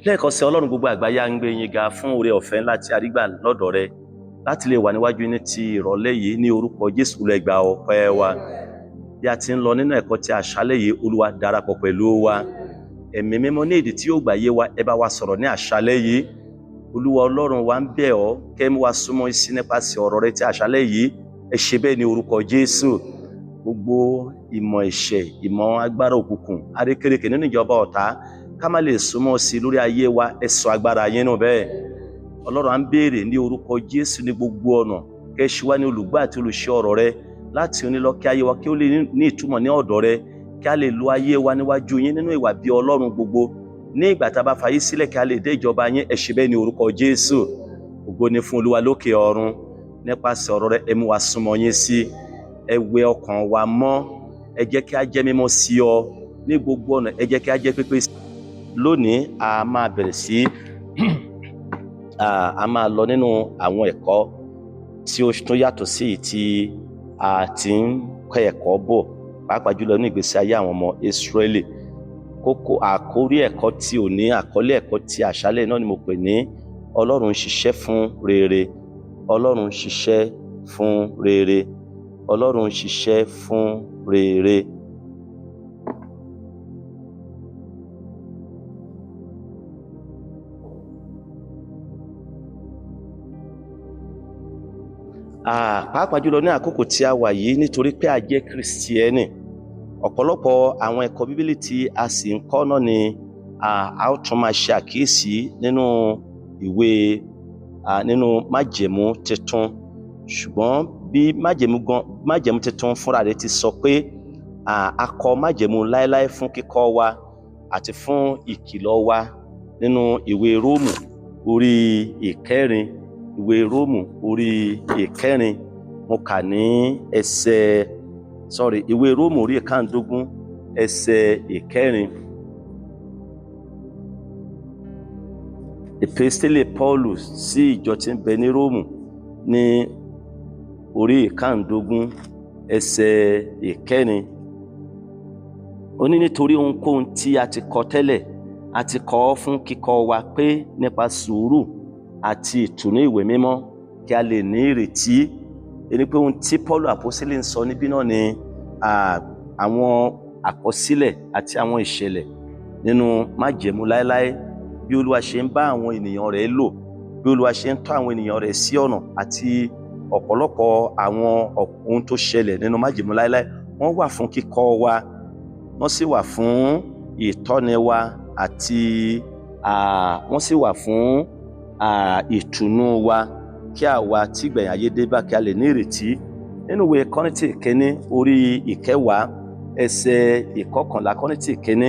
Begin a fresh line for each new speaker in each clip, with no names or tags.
Lẹ́ẹ̀kan sí, Ọlọ́run gbogbo àgbáyé, à ń gbé yín ga fún oore ọ̀fẹ́ ńlá tí a rí gbà lọ́dọ̀ rẹ láti lè wà níwájú ní ti ìrọ̀lẹ́ yìí. Ní orúkọ Jésù, lẹ gba ọpẹ́ wa. Bí a ti ń lọ nínú ẹ̀kọ́ tí àṣálẹ́ yìí, Olúwa, darapọ̀ pẹ̀lú wa. Ẹ̀mí Mímọ́, ní èdè tí yóò gbà yé wa, ẹ bá wa sọ̀rọ̀ ní àṣálẹ́ yìí. Olúwa Ọlọ́run wa, ń bẹ̀ ọ́ kẹ́ mú wa súnmọ́ sí nípasẹ̀ ọ̀rọ̀ rẹ tí àṣálẹ́ yìí. Ẹ ṣe bẹ́ẹ̀ ní orúkọ Jésù. Gbogbo ìmọ̀ ẹ̀ṣẹ̀, ìmọ̀ agbára òkùnkùn, arékèrèkè nínú ìjọba ọ̀tá ká má lè súnmọ́ sí lórí ayé wa, ẹ sọ agbára yín nù bẹ́ẹ̀. Ọlọ́run, à ń béèrè ní orúkọ Jésù, ní gbogbo ọ̀nà kẹ́ ṣe wá ní olùgbọ́ àti olùṣe ọ̀rọ̀ rẹ láti òní lọ, kí ayé wa kí ó lè ní ìtumọ̀ ní ọ̀dọ̀ rẹ, kí a lè lo ayé wa níwájú yín nínú ìwà bí Ọlọ́run gbogbo. Ní ìgbà tá a bá fayé sílẹ̀, kí a lè dé ìjọba yín. Ẹ ṣe bẹ́ẹ̀ ní orúkọ Jésù. Ògo ni fún Olúwa lókè ọ̀run. Nípasẹ̀ ọ̀rọ̀ rẹ, ẹ mú wa súnmọ́ yín sí, ẹ wẹ ọkàn wa mọ́, ẹ jẹ́ kí a jẹ́ mímọ́ sí ọ ní gbogbo ọ̀nà, ẹ jẹ́ kí a jẹ́ pípé. Lónìí, a máa bẹ̀rẹ̀ sí a máa lọ nínú àwọn ẹ̀kọ́ tí ó tún yàtọ̀ sí èyí tí a ti ń kọ́ ẹ̀kọ́ bọ̀, pàápàá jùlọ ní ìgbésí ayé àwọn ọmọ Ísírẹ́lì. Kókó àkórí ẹ̀kọ́ tí ò ní àkọlé ẹ̀kọ́ tí àṣálẹ́ náà ni mo pè ní "Ọlọ́run ń ṣiṣẹ́ fún rere". Ọlọ́run ń ṣiṣẹ́ fún rere. Ọlọ́run ń ṣiṣẹ́ fún rere. Pàápàá jùlọ ní àkókò tí a wà yìí, nítorí pé a jẹ́ Kìrìsìtẹ́nì, ọ̀pọ̀lọpọ̀ àwọn ẹ̀kọ́ Bíbélì tí a sì ń kọ́ náà ni a ó tún máa ṣe àkíyèsí nínú ìwé nínú Májẹ̀mú Titun. Ṣùgbọ́n bí májẹ̀mú gan, Májẹ̀mú Titun fúnra rẹ̀ ti sọ pé a kọ májẹ̀mú láéláé fún kíkọ́ wa àti fún ìkìlọ̀ wa nínú ìwé Róòmù orí 4. Ìwé Róòmù orí 4, mo kà ní ẹsẹ̀, sorry, ìwé Róòmù orí 15, ẹsẹ̀ 4. Epistele Pọ́ọ̀lù sí ìjọ tí ń bẹ ní Róòmù ní orí 15, ẹsẹ̀ 4. Ó ní, nítorí ohunkóhun tí a ti kọ tẹ́lẹ̀, a ti kọ ọ́ fún kíkọ́ wa, pé nípa sùúrù àti ìtùnú ìwé mímọ́ kí a lè ní ìrètí. Ẹni pé ohun tí Paul àpọ́sítélì ń sọ níbí náà ni àwọn àkọsílẹ̀ àti àwọn ìṣẹ̀lẹ̀ nínú Májẹ̀mú láéláé, bí Olúwa ṣe ń bá àwọn ènìyàn rẹ̀ lò, bí Olúwa ṣe ń tọ́ àwọn ènìyàn rẹ̀ sí ọ̀nà, àti ọ̀pọ̀lọpọ̀ àwọn ohun tó ṣẹlẹ̀ nínú Májẹ̀mú láéláé. Wọ́n wà fún kíkọ́ wa, wọ́n sì wà fún ìtọ́ni wa, àti wọ́n sì wà fún ìtùnú wa, kí àwa tí ìgbẹ̀yìn ayé dé bá, kí a lè ní ìrètí. Nínú ìwé Kọ́ríńtì Kínní orí 10, ẹsẹ̀ 11, Kọ́ríńtì Kínní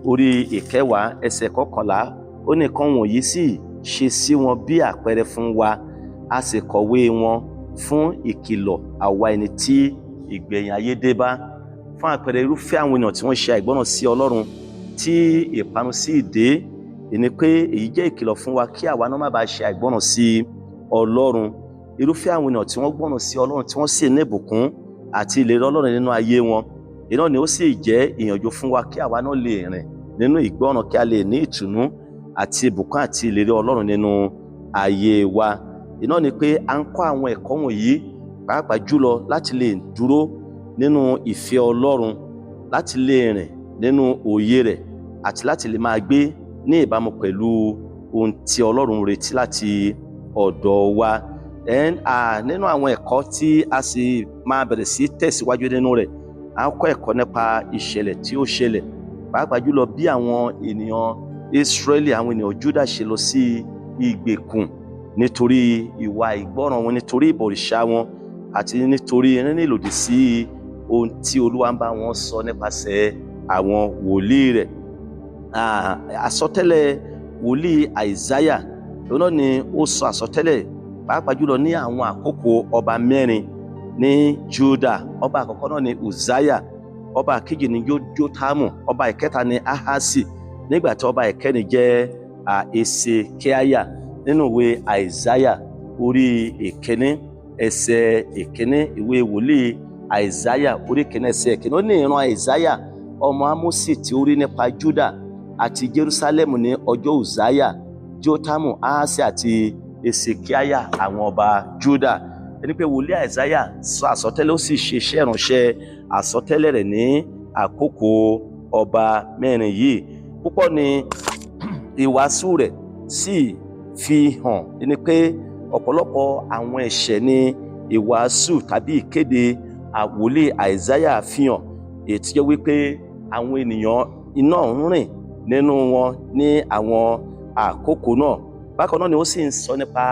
orí 10, ẹsẹ̀ 11, ó ní, nǹkan wọ̀nyí sì ṣe sí wọn bí àpẹẹrẹ fún wa, a sì kọ̀wé wọn fún ìkìlọ̀ àwa ẹni tí ìgbẹ̀yìn ayé dé bá. Fún àpẹẹrẹ, irúfẹ́ àwọn ènìyàn tí wọ́n ṣe àìgbọ́ràn sí Ọlọ́run tí ìparun sì dé, ìní pé èyí jẹ́ ìkìlọ̀ fún wa kí àwa náà má bàa ṣe àìgbọ́ràn sí Ọlọ́run. Irúfẹ́ àwọn ènìyàn tí wọ́n gbọ́ràn sí Ọlọ́run, tí wọ́n sì ní ìbùkún àti ìlérí Ọlọ́run nínú ayé wọn, iná ni ó sì jẹ́ ìyànjú fún wa kí àwa náà lè rìn nínú ìgbọ́ràn, kí a lè ní ìtùnú àti ìbùkún àti ìlérí Ọlọ́run nínú ayé wa. Iná ni pé à ń kọ́ àwọn ẹ̀kọ́ wọ̀nyí pàápàá jùlọ láti lè dúró nínú ìfẹ́ Ọlọ́run, láti lè rìn nínú òye rẹ̀, àti láti lè máa gbé ní ìbámu pẹ̀lú ohun tí Ọlọ́run retí láti ọ̀dọ̀ wa. Nínú àwọn ẹ̀kọ́ tí a sì máa bẹ̀rẹ̀ sí tẹ̀síwájú nínú rẹ̀, à ń kọ́ ẹ̀kọ́ nípa ìṣẹ̀lẹ̀ tí ó ṣẹlẹ̀, pàápàá jùlọ bí àwọn ènìyàn Ísírẹ́lì, àwọn ènìyàn Júdà ṣe lọ sí ìgbèkùn nítorí ìwà ìgbọ́ràn wọn, nítorí ìbọ̀rìṣà wọn, àti nítorí rírìn ìlòdì sí ohun tí Olúwa ń bá wọn sọ nípasẹ̀ àwọn wòlíì rẹ̀. Àsọtẹ́lẹ̀ wòlíì Àìsáyà, òun náà ni ó sọ àsọtẹ́lẹ̀ pàápàá jùlọ ní àwọn àkókò ọba mẹ́rin ní Júdà. Ọba àkọ́kọ́ náà ni Uzziah, ọba kejì ni Jótámù, ọba ìkẹta ni Ahasi, nígbà tí ọba ìkẹrin jẹ́ Hesekiah. Nínú ìwé Àìsáyà orí 1, ẹsẹ̀ 1, ìwé wòlíì Àìsáyà orí 1, ẹsẹ̀ 1, ó ní, ìran Àìsáyà ọmọ Ámósì tí ó rí nípa Júdà Àti Jerúsálẹ́mù ní ọjọ́ Uzziah, Jótámù, Ahasi àti Esekiah, àwọn ọba Júdà. Ẹni pé wòlíì Àìsáyà sọ àsọtẹ́lẹ̀, ó sì ṣe iṣẹ́ ìránṣẹ́ àsọtẹ́lẹ̀ rẹ̀ ní àkókò ọba mẹ́rin yìí. Púpọ̀ ni ìwàásù rẹ̀ sì fi hàn ẹni pé ọ̀pọ̀lọpọ̀ àwọn ẹ̀ṣẹ̀ ni ìwàásù tàbí ìkéde wòlíì Àìsáyà fi hàn, èyí tí jẹ́ wípé àwọn ènìyàn iná ń rìn nínú wọn ní àwọn àkókò náà. Bákan náà ni ó sì ń sọ nípa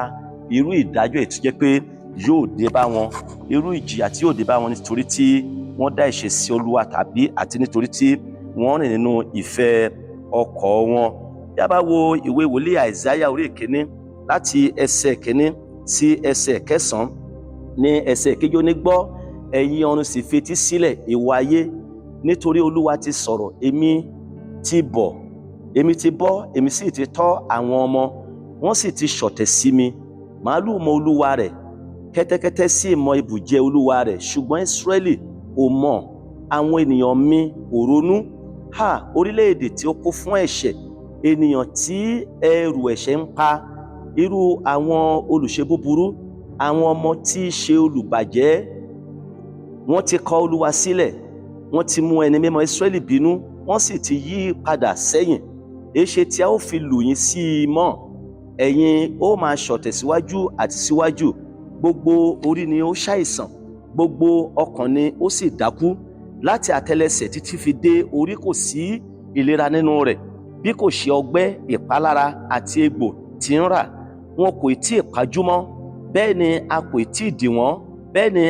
irú ìdájọ́ èyí tó jẹ́ pé yóò dé bá wọn, irú ìjìyà tí yóò dé bá wọn nítorí tí wọ́n dá ẹ̀ṣẹ̀ sí Olúwa tàbí àti nítorí tí wọ́n rìn nínú ìfẹ́ ọkàn wọn. Bí a bá wo ìwé wòlíì Àìsáyà orí ìkíní láti ẹsẹ̀ kìíní sí ẹsẹ̀ kẹsàn-án, ní ẹsẹ̀ kejì, ó ní, "Gbọ́, ẹ̀yin ọ̀run, sì fetí sílẹ̀, ìwọ ayé, nítorí Olúwa ti sọ̀rọ̀. Èmi ti bọ̀, èmi ti bọ́, èmi sì ti tọ́ àwọn ọmọ, wọ́n sì ti ṣọ̀tẹ̀ sí mi. Màálù mọ olúwa rẹ̀, kẹ́tẹ́kẹ́tẹ́ sì mọ ibùjẹ olúwa rẹ̀, ṣùgbọ́n Ísírẹ́lì kò mọ̀, àwọn ènìyàn mi kò ronú. Ha, orílẹ̀-èdè tí ó kún fún ẹ̀ṣẹ̀, ènìyàn tí ẹrù ẹ̀ṣẹ̀ ń pa, irú àwọn olùṣe búburú, àwọn ọmọ tí í ṣe olùbàjẹ́! Wọ́n ti kọ̀ Olúwa sílẹ̀, wọ́n ti mú Ẹni Mímọ́ Ísírẹ́lì bínú, wọ́n sì ti yí padà sẹ́yìn. Èéṣe tí a ó fi lù yín sí i mọ́? Ẹ̀yin ó máa ṣọ̀tẹ̀ síwájú àti síwájú. Gbogbo orí ni ó ṣàìsàn, gbogbo ọkàn ni ó sì dákú. Láti àtẹlẹsẹ̀ títí fi dé orí, kò sí ìlera nínú rẹ̀, bí kò ṣe ọgbẹ́ ìpalára àti egbò tí ń rà. Wọn kò tí ì pajúmọ́, bẹ́ẹ̀ ni a kò tí ì dì wọ́n, bẹ́ẹ̀ ni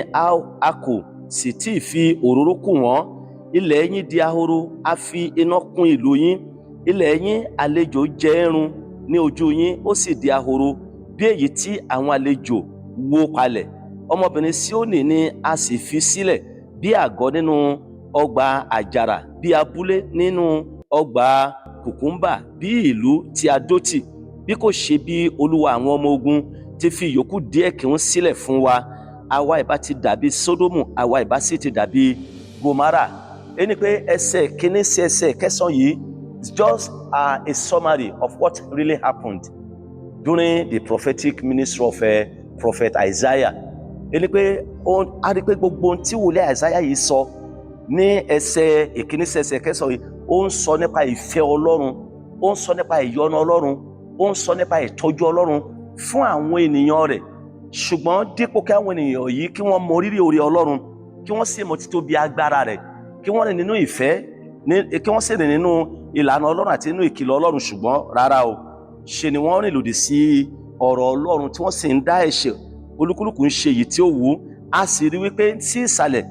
a kò sì tí ì fi òróró kù wọ́n. Ilẹ̀ yín di ahoro, a fi iná kún ìlú yín. Ilẹ̀ yín, àlejò jẹ ẹ́ run ní ojú yín, ó sì di ahoro bí èyí tí àwọn àlejò wó palẹ̀. Ọmọbìnrin Síónì ni a sì fi sílẹ̀ bí àgọ́ nínú ọgbà àjàrà, bí abúlé nínú ọgbà kùkúmbà, bí ìlú tí a dó tì. Bí kò ṣe bí Olúwa àwọn ọmọ ogun ti fi ìyókù díẹ̀ kí ń sílẹ̀ fún wa, àwa ìbá ti dàbí Sódómù, àwa ìbá sì ti dàbí Gòmárà." Ẹni pé ẹsẹ̀ kìíní sí ẹsẹ̀ kẹsàn-án yìí is just a summary of what really happened during the prophetic ministry of Prophet Isaiah. Ẹni pé a rí pé gbogbo ohun tí wòlíì Isaiah yìí sọ ní ẹsẹ̀ ìkíní sí ẹsẹ̀ kẹsàn-án yìí, ó ń sọ nípa ìfẹ́ Ọlọ́run, ó ń sọ nípa ìyọ́nú Ọlọ́run, ó ń sọ nípa ìtọ́jú Ọlọ́run fún àwọn ènìyàn rẹ̀. Ṣùgbọ́n dípò kí àwọn ènìyàn yìí kí wọ́n mọ rírì oore Ọlọ́run, kí wọ́n sì mọ títóbi agbára rẹ̀, kí wọ́n rìn nínú ìfẹ́, kí wọ́n sì rìn nínú ìlànà Ọlọ́run àti nínú ìkìlọ̀ Ọlọ́run, ṣùgbọ́n rárá o, ṣe ni wọ́n rìn lòdì sí ọ̀rọ̀ Ọlọ́run, tí wọ́n sì ń dá ẹ̀ṣẹ̀, olúkúlùkù ń ṣe èyí tí ó wù ú. A sì rí wípé sí ìsàlẹ̀,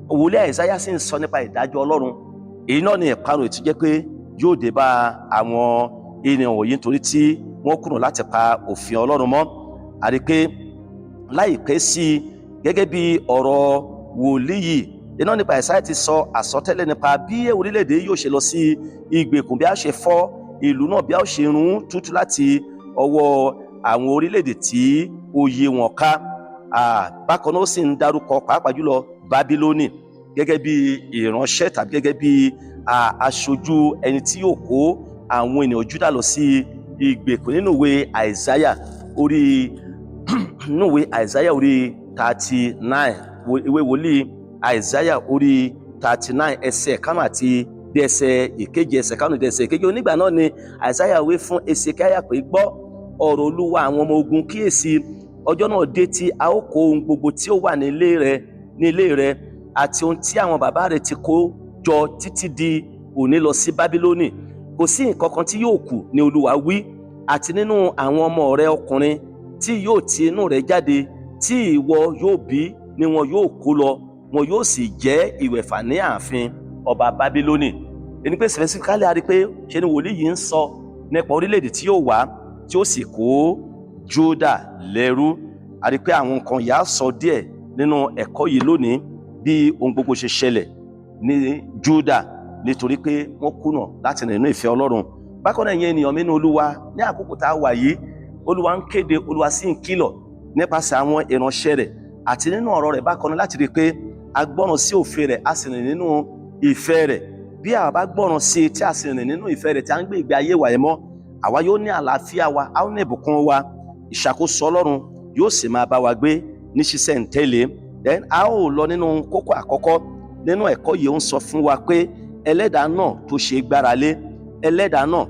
wòlíì Àìsáyà sì ń sọ nípa ìdájọ́ Ọlọ́run. Èyí náà ni ìparun èyí tó jẹ́ pé yóò dé bá àwọn ènìyàn wọ̀nyí nítorí tí wọ́n kùnà láti pa òfin Ọlọ́run mọ́. A rí pé láìpẹ́ sí i, gẹ́gẹ́ bí ọ̀rọ̀ wòlíì yìí iná nípa Àìsáyà ti sọ àsọtẹ́lẹ̀ nípa bí orílẹ̀-èdè yóò ṣe lọ sí ìgbèkùn, bí a ṣe fọ́ ìlú náà, bí a ṣe run tútù láti ọwọ́ àwọn orílẹ̀-èdè tí ó yí wọn ká. Bákan náà, ó sì ń dárúkọ pàápàá jùlọ Bábílónì gẹ́gẹ́ bí ìránṣẹ́ tàbí gẹ́gẹ́ bí aṣojú ẹni tí yóò kó àwọn ènìyàn Júdà lọ sí ìgbèkùn nínú ìwé Àìsáyà orí 39, ìwé wòlíì Àìsáyà orí 39, ẹsẹ̀ karùn-ún àti dé ẹsẹ̀ ìkeje, ẹsẹ̀ karùn-ún dé ẹsẹ̀ ìkeje. Onígbà náà ni Àìsáyà wí fún Esekiah pé, "Gbọ́ ọ̀rọ̀ Olúwa àwọn ọmọ ogun. Kíyèsí, ọjọ́ náà dé tí a ó kó ohun gbogbo tí ó wà ní ilé rẹ àti ohun tí àwọn bàbá rẹ ti kó jọ títí di òní lọ sí Bábílónì. Kò sí nǹkan kan tí yóò kù, ní Olúwa wí. Àti nínú àwọn ọmọ rẹ ọkùnrin tí yóò ti inú rẹ jáde, tí ìwọ yóò bí, ni wọn yóò kó lọ, wọn yóò sì jẹ́ ìwẹ̀fà ní ààfin ọba Bábílónì." Ẹni pé specifically, a rí pé ṣe ni wòlíì yìí ń sọ nípa orílẹ̀-èdè tí yóò wá, tí ó sì kó Júdà lẹ́rú. A rí pé àwọn nǹkan yà á sọ díẹ̀ nínú ẹ̀kọ́ yìí lónìí, bí ohun gbogbo ṣe ṣẹlẹ̀ ní Júdà nítorí pé wọ́n kùnà láti rìn nínú ìfẹ́ Ọlọ́run. Bákan náà, ìyẹn ènìyàn nínú Olúwa, ní àkókò tá a wà yìí, Olúwa ń kéde, Olúwa sì ń kìlọ̀ nípasẹ̀ àwọn ìránṣẹ́ rẹ̀ àti nínú ọ̀rọ̀ rẹ̀ bákan náà láti rí i pé a gbọ́ràn sí òfin rẹ̀, a sì rìn nínú ìfẹ́ rẹ̀. Bí àwa bá gbọ́ràn sí i, tí a sì rìn nínú ìfẹ́ rẹ̀, tí a ń gbé ìgbé ayé wa yẹn mọ́, àwa yóò ní àlàáfíà wa, a ó ní ìbùkún wa, ìṣàkóso Ọlọ́run yóò sì máa bá wa gbé ní ṣísẹ̀ntẹ̀lé. Then a ó lọ nínú kókó àkọ́kọ́ nínú ẹ̀kọ́ yìí. Ó ń sọ fún wa pé ẹlẹ́dàá náà tó ṣe gbára lé, ẹlẹ́dàá náà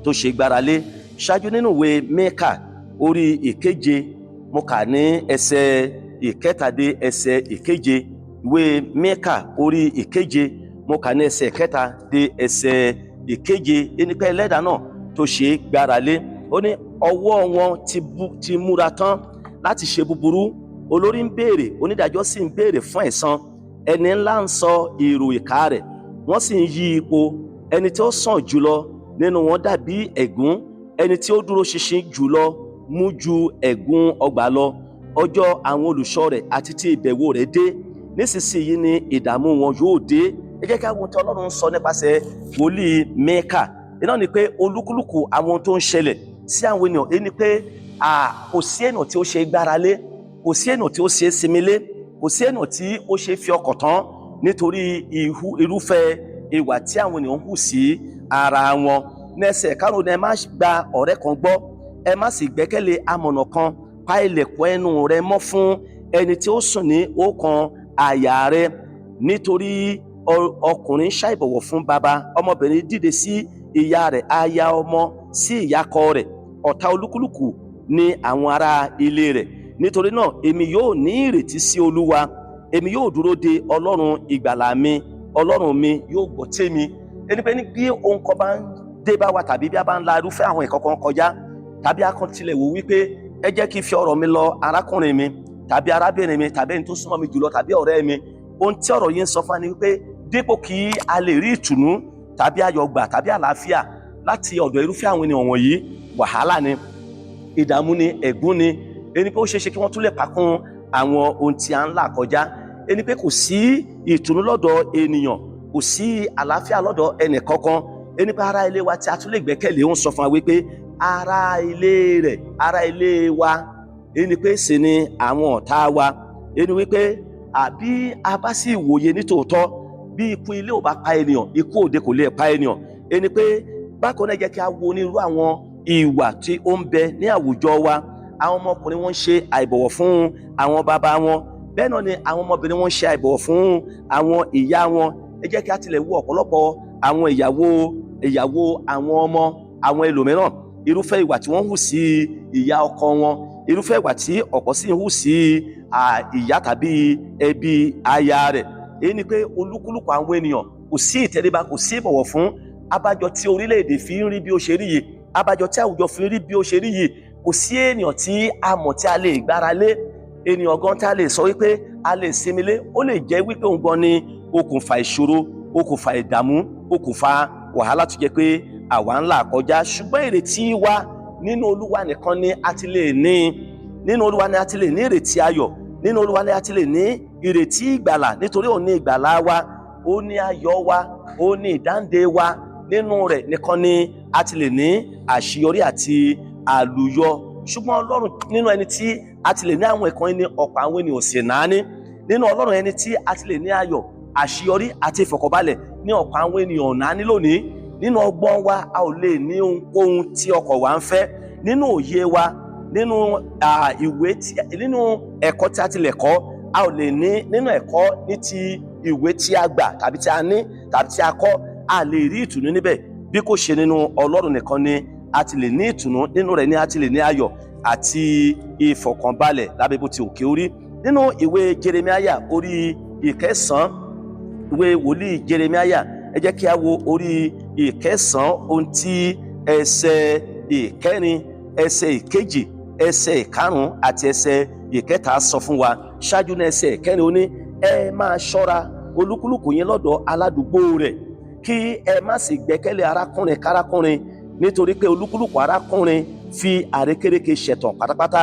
tó ṣe gbára lé. Ṣáájú, nínú ìwé Míkà orí 7, mo kà ní ẹsẹ̀ 3 dé ẹsẹ̀ 7. Ìwé Míkà orí 7, mo kà ní ẹsẹ̀ 3 dé ẹsẹ̀ 7. Ẹni pé ẹlẹ́dàá náà tó ṣe gbára lé, ó ní ọwọ́ wọn ti múra tán láti ṣe búburú. Olórí ń béèrè, onídàájọ́ sì ń béèrè fún ẹ̀san. Ẹni ńlá ń sọ èrò ìkà rẹ̀, wọ́n sì ń yí ipò. Ẹni tí ó sàn jùlọ nínú wọn dàbí ẹ̀gún, ẹni tí ó dúró ṣinṣin jùlọ mú ju ẹ̀gún ọgbà lọ. Ọjọ́ àwọn olùṣọ́ rẹ̀ àti ti ìbẹ̀wò rẹ̀ dé, nísinsìnyí ni ìdààmú wọn yóò dé. Ẹ jẹ́ kí àwọn tí Ọlọ́run ń sọ nípasẹ̀ wòlíì Míkà iná ni pé olúkúlùkù àwọn tó ń ṣẹlẹ̀ sí àwọn ènìyàn, èyí ni pé kò sí ènìyàn tí ó ṣe gbára lé, kò sí ènìyàn tí ó ṣe sinmi lé, kò sí ènìyàn tí ó ṣe fi ọkàn tán, nítorí irúfẹ́ ìwà tí àwọn ènìyàn ń hù sí ara wọn. Ní ẹsẹ̀ 5, ẹ má gba ọ̀rẹ́ kan gbọ́, ẹ má sì gbẹ́kẹ̀lé amọ̀nà kan. Pa ilẹ̀kùn ẹnu rẹ mọ́ fún ẹni tí ó sùn ní ọ̀kan àyà rẹ, nítorí ọkùnrin ṣàìbọ̀wọ̀ fún baba, ọmọbìnrin dìde sí ìyá rẹ̀, aya ọmọ sí ìyákọ rẹ̀. Ọ̀tá olúkúlùkù ní àwọn ará ilé rẹ̀. Nítorí náà, èmi yóò ní ìrètí sí Olúwa, èmi yóò dúró de Ọlọ́run ìgbàlà mi. Ọlọ́run mi yóò gbọ́ tèmi. Ẹni pé ní bí ohun kan bá ń dé bá wa, tàbí bí a bá ń la irúfẹ́ àwọn nǹkan kan kọjá, tàbí a kan tilẹ̀ wò wípé ẹ jẹ́ kí n fi ọ̀rọ̀ mi lọ arákùnrin mi tàbí arábìnrin mi tàbí ẹni tó súnmọ́ mi jùlọ tàbí ọ̀rẹ́ mi, ohun tí ọ̀rọ̀ yìí ń sọ fún wa ni wípé dípò kí a lè rí ìtùnú tàbí ayọ̀ gbà tàbí àlàáfíà láti ọ̀dọ̀ irúfẹ́ àwọn ènìyàn wọ̀nyí, wàhálà ni, ìdààmú ni, ẹ̀gún ni. Ẹni pé ó ṣeé ṣe kí wọ́n tún lè pakún àwọn ohun tí a ń là kọjá. Ẹni pé kò sí ìtùnú lọ́dọ̀ ènìyàn, kò sí àlàáfíà lọ́dọ̀ ẹnì kankan. Ẹni pé ará ilé wa tí a tún lè gbẹ́kẹ̀lé, ń sọ fún wa wípé ará ilé rẹ̀, ará ilé wa, ẹni pé sì ni àwọn ọ̀tá wa. Ẹni wípé àbí a bá sì wòye nítòótọ́, bí ikú ilé ò bá pa ènìyàn, ikú òde kò lè pa ènìyàn. Ẹni pé bákan náà, jẹ́ kí a wo onírúurú àwọn ìwà tí ó ń bẹ ní àwùjọ wa. Àwọn ọmọkùnrin wọn ń ṣe àìbọ̀wọ̀ fún àwọn bàbá wọn, bẹ́ẹ̀ náà ni àwọn ọmọbìnrin wọn ń ṣe àìbọ̀wọ̀ fún àwọn ìyá wọn. Ẹ jẹ́ kí a tilẹ̀ wo ọ̀pọ̀lọpọ̀ àwọn ìyàwó àwọn ọmọ àwọn ẹlòmíràn, irúfẹ́ ìwà tí wọ́n ń hù sí ìyá ọkọ wọn, irúfẹ́ ìwà tí ọ̀pọ̀ sì ń hù sí ìyá tàbí ẹbí aya rẹ̀. Èyí ni pé olúkúlùkù àwọn ènìyàn, kò sí ìtẹríba, kò sí ìbọ̀wọ̀ fún. Abájọ tí orílẹ̀-èdè fi ń rí bí ó ṣe rí yìí, abájọ tí àwùjọ fi ń rí bí ó ṣe rí yìí. Kò sí ènìyàn tí a mọ̀ tí a lè gbára lé, ènìyàn gan tí a lè sọ wípé a lè sinmi lé. Ó lè jẹ́ wípé òun gan ni okùnfà ìṣòro, okùnfà ìdààmú, okùnfà wàhálà tó jẹ́ pé àwa ń là kọjá. Ṣùgbọ́n ìrètí wa, nínú Olúwa nìkan ni a ti lè ní. Nínú Olúwa ni a ti lè ní ìrètí ayọ̀, nínú Olúwa ni a ti lè ní ìrètí ìgbàlà, nítorí òun ní ìgbàlà wa, ó ní ayọ̀ wa, ó ní ìdáǹdè wa. Nínú rẹ̀ nìkan ni a ti lè ní àṣeyọrí àti àlùyọ. Ṣùgbọ́n Ọlọ́run nínú ẹni tí a ti lè ní àwọn ẹ̀kan ní ọ̀pọ̀ àwọn ènìyàn sì náání. Nínú Ọlọ́run ẹni tí a ti lè ní ayọ̀, àṣeyọrí àti ìfọ̀kànbalẹ̀ ní ọ̀pọ̀ àwọn ènìyàn náání lónìí. Nínú ọgbọ́n wa, a ò lè ní ohunkóhun tí ọkàn wa ń fẹ́. Nínú òye wa, nínú ìwé tí, nínú ẹ̀kọ́ tí a ti lè kọ́, a ò lè ní. Nínú ẹ̀kọ́ ní ti ìwé tí a gbà tàbí tí a ní tàbí tí a kọ́, a lè rí ìtùnú níbẹ̀. Bí kò ṣe nínú Ọlọ́run nìkan ni a ti lè ní ìtùnú, nínú rẹ̀ ni a ti lè ní ayọ̀ àti ìfọ̀kànbalẹ̀ lábẹ́ bó ti òkè orí. Nínú ìwé Jeremiah orí 9, ìwé wòlíì Jeremiah, ẹ jẹ́ kí a wo orí 9, ohun tí ẹsẹ̀ 4, ẹsẹ̀ 2, ẹsẹ̀ 5 àti ẹsẹ̀ 3 sọ fún wa. Ṣáájú ní ẹsẹ̀ 4, ó ní, "Ẹ máa ṣọ́ra olúkúlùkù yín lọ́dọ̀ aládùúgbò rẹ̀, kí ẹ má sì gbẹ́kẹ̀lé arákùnrin kárákùnrin, nítorí pé olúkúlùkù arákùnrin fi àrékérekè ṣẹ̀tàn pátápátá,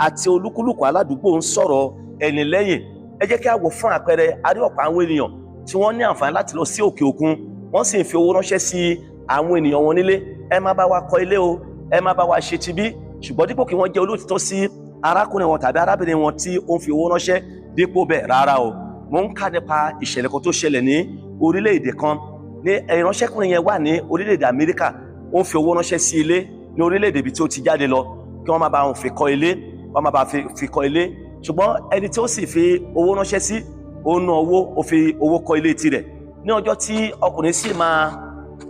àti olúkúlùkù aládùúgbò ń sọ̀rọ̀ ẹni lẹ́yìn." Ẹ jẹ́ kí a wò fún àpẹẹrẹ, a rí ọ̀pọ̀ àwọn ènìyàn tí wọ́n ní àǹfààní láti lọ sí òkè òkun, wọ́n sì ń fi owó ránṣẹ́ sí àwọn ènìyàn wọn nílé: "Ẹ má bá wa kọ́ ilé o, ẹ má bá wa ṣe tibí." Ṣùgbọ́n dípò kí wọ́n jẹ́ olóòtítọ́ sí arákùnrin wọn tàbí arábìnrin wọn tí ó ń fi owó ránṣẹ́, dípò bẹ́ẹ̀, rárá o. Mo ń kà nípa ìṣẹ̀lẹ̀ kan tó ṣẹlẹ̀ ní orílẹ̀-èdè kan. Ní ìránṣẹ́kùnrin yẹn wà ní orílẹ̀-èdè Amẹ́ríkà, ó ń fi owó ránṣẹ́ sí ilé ní orílẹ̀-èdè ibi tí ó ti jáde lọ, kí wọ́n má bàa fi kọ́ ilé, wọ́n má bàa fi kọ́ ilé. Ṣùgbọ́n ẹni tí ó sì fi owó ránṣẹ́ sí, ó ná owó, ó fi owó kọ́ ilé tirẹ̀. Ní ọjọ́ tí ọkùnrin sì máa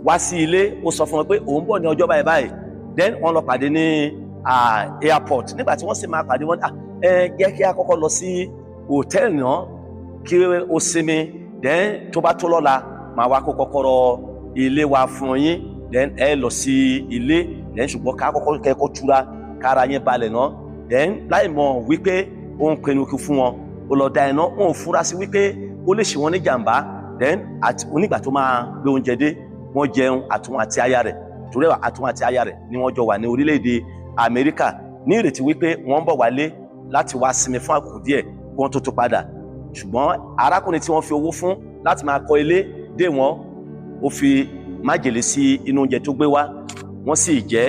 wá sí ilé, ó sọ fún wọn pé òun bọ̀ ní ọjọ́ báyìí báyìí. Then wọ́n lọ pàdé ní airport. Nígbà tí wọ́n sì máa pàdé, wọ́n ẹ jẹ́ kí a kọ́kọ́ lọ sí hòtẹ́ẹ̀lì náà kí o sinmi, then tó bá tó lọ́la, màá wá kó kọ́kọ́rọ́ ilé wa fún yín, then ẹ lọ sí ilé. Then ṣùgbọ́n ká kọ́kọ́ kẹ́kọ̀ọ́ túra, kára yín balẹ̀ náà. Then láì mọ̀ wípé ó ń pinnu kí fún wọn, ó lọ da iná, wọn ò fura sí wípé ó lè ṣe wọn ní jàǹbá. Then àti onígbà tó máa gbé oúnjẹ dé, wọ́n jẹun, àtúnwọ̀n àti aya rẹ̀, torí àtúnwọ̀n àti aya rẹ̀ ni wọ́n jọ wà ní orílẹ̀-èdè Amẹ́ríkà, ní ìrètí wípé wọ́n ń bọ̀ wálé láti wá sinmi fún àkókò díẹ̀ kí wọ́n tó padà. Ṣùgbọ́n arákùnrin tí wọ́n fi owó fún láti máa kọ́ ilé dé wọn, ó fi májèlé sí inú oúnjẹ tó gbé wá, wọ́n sì jẹ.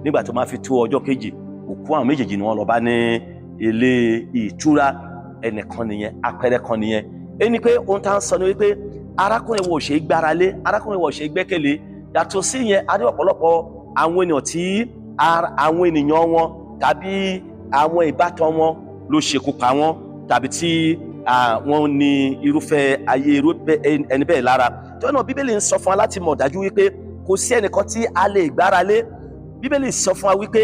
Nígbà tó máa fi tó ọjọ́ kejì, òkú àwọn méjèèjì ni wọ́n lọ bá ní ilé ìtura. Ẹnìkan nìyẹn, àpẹẹrẹ kan nìyẹn. Ẹni pé ohun tá à ń sọ ni wípé arákùnrin wo ò ṣe é gbára lé, arákùnrin wo ò ṣe é gbẹ́kẹ̀lé. Yàtọ̀ sí yẹn, a ní ọ̀pọ̀lọpọ̀ àwọn ènìyàn tí àwọn ènìyàn wọn tàbí àwọn ìbátan wọn ló ṣekú pa wọn, tàbí tí wọ́n ní irúfẹ́ ayé irú ẹni bẹ́ẹ̀ lára. Tó náà, Bíbélì ń sọ fún wa láti mọ̀ dájú wípé kò sí ẹnìkan tí a lè gbára lé. Bíbélì sọ fún wa wípé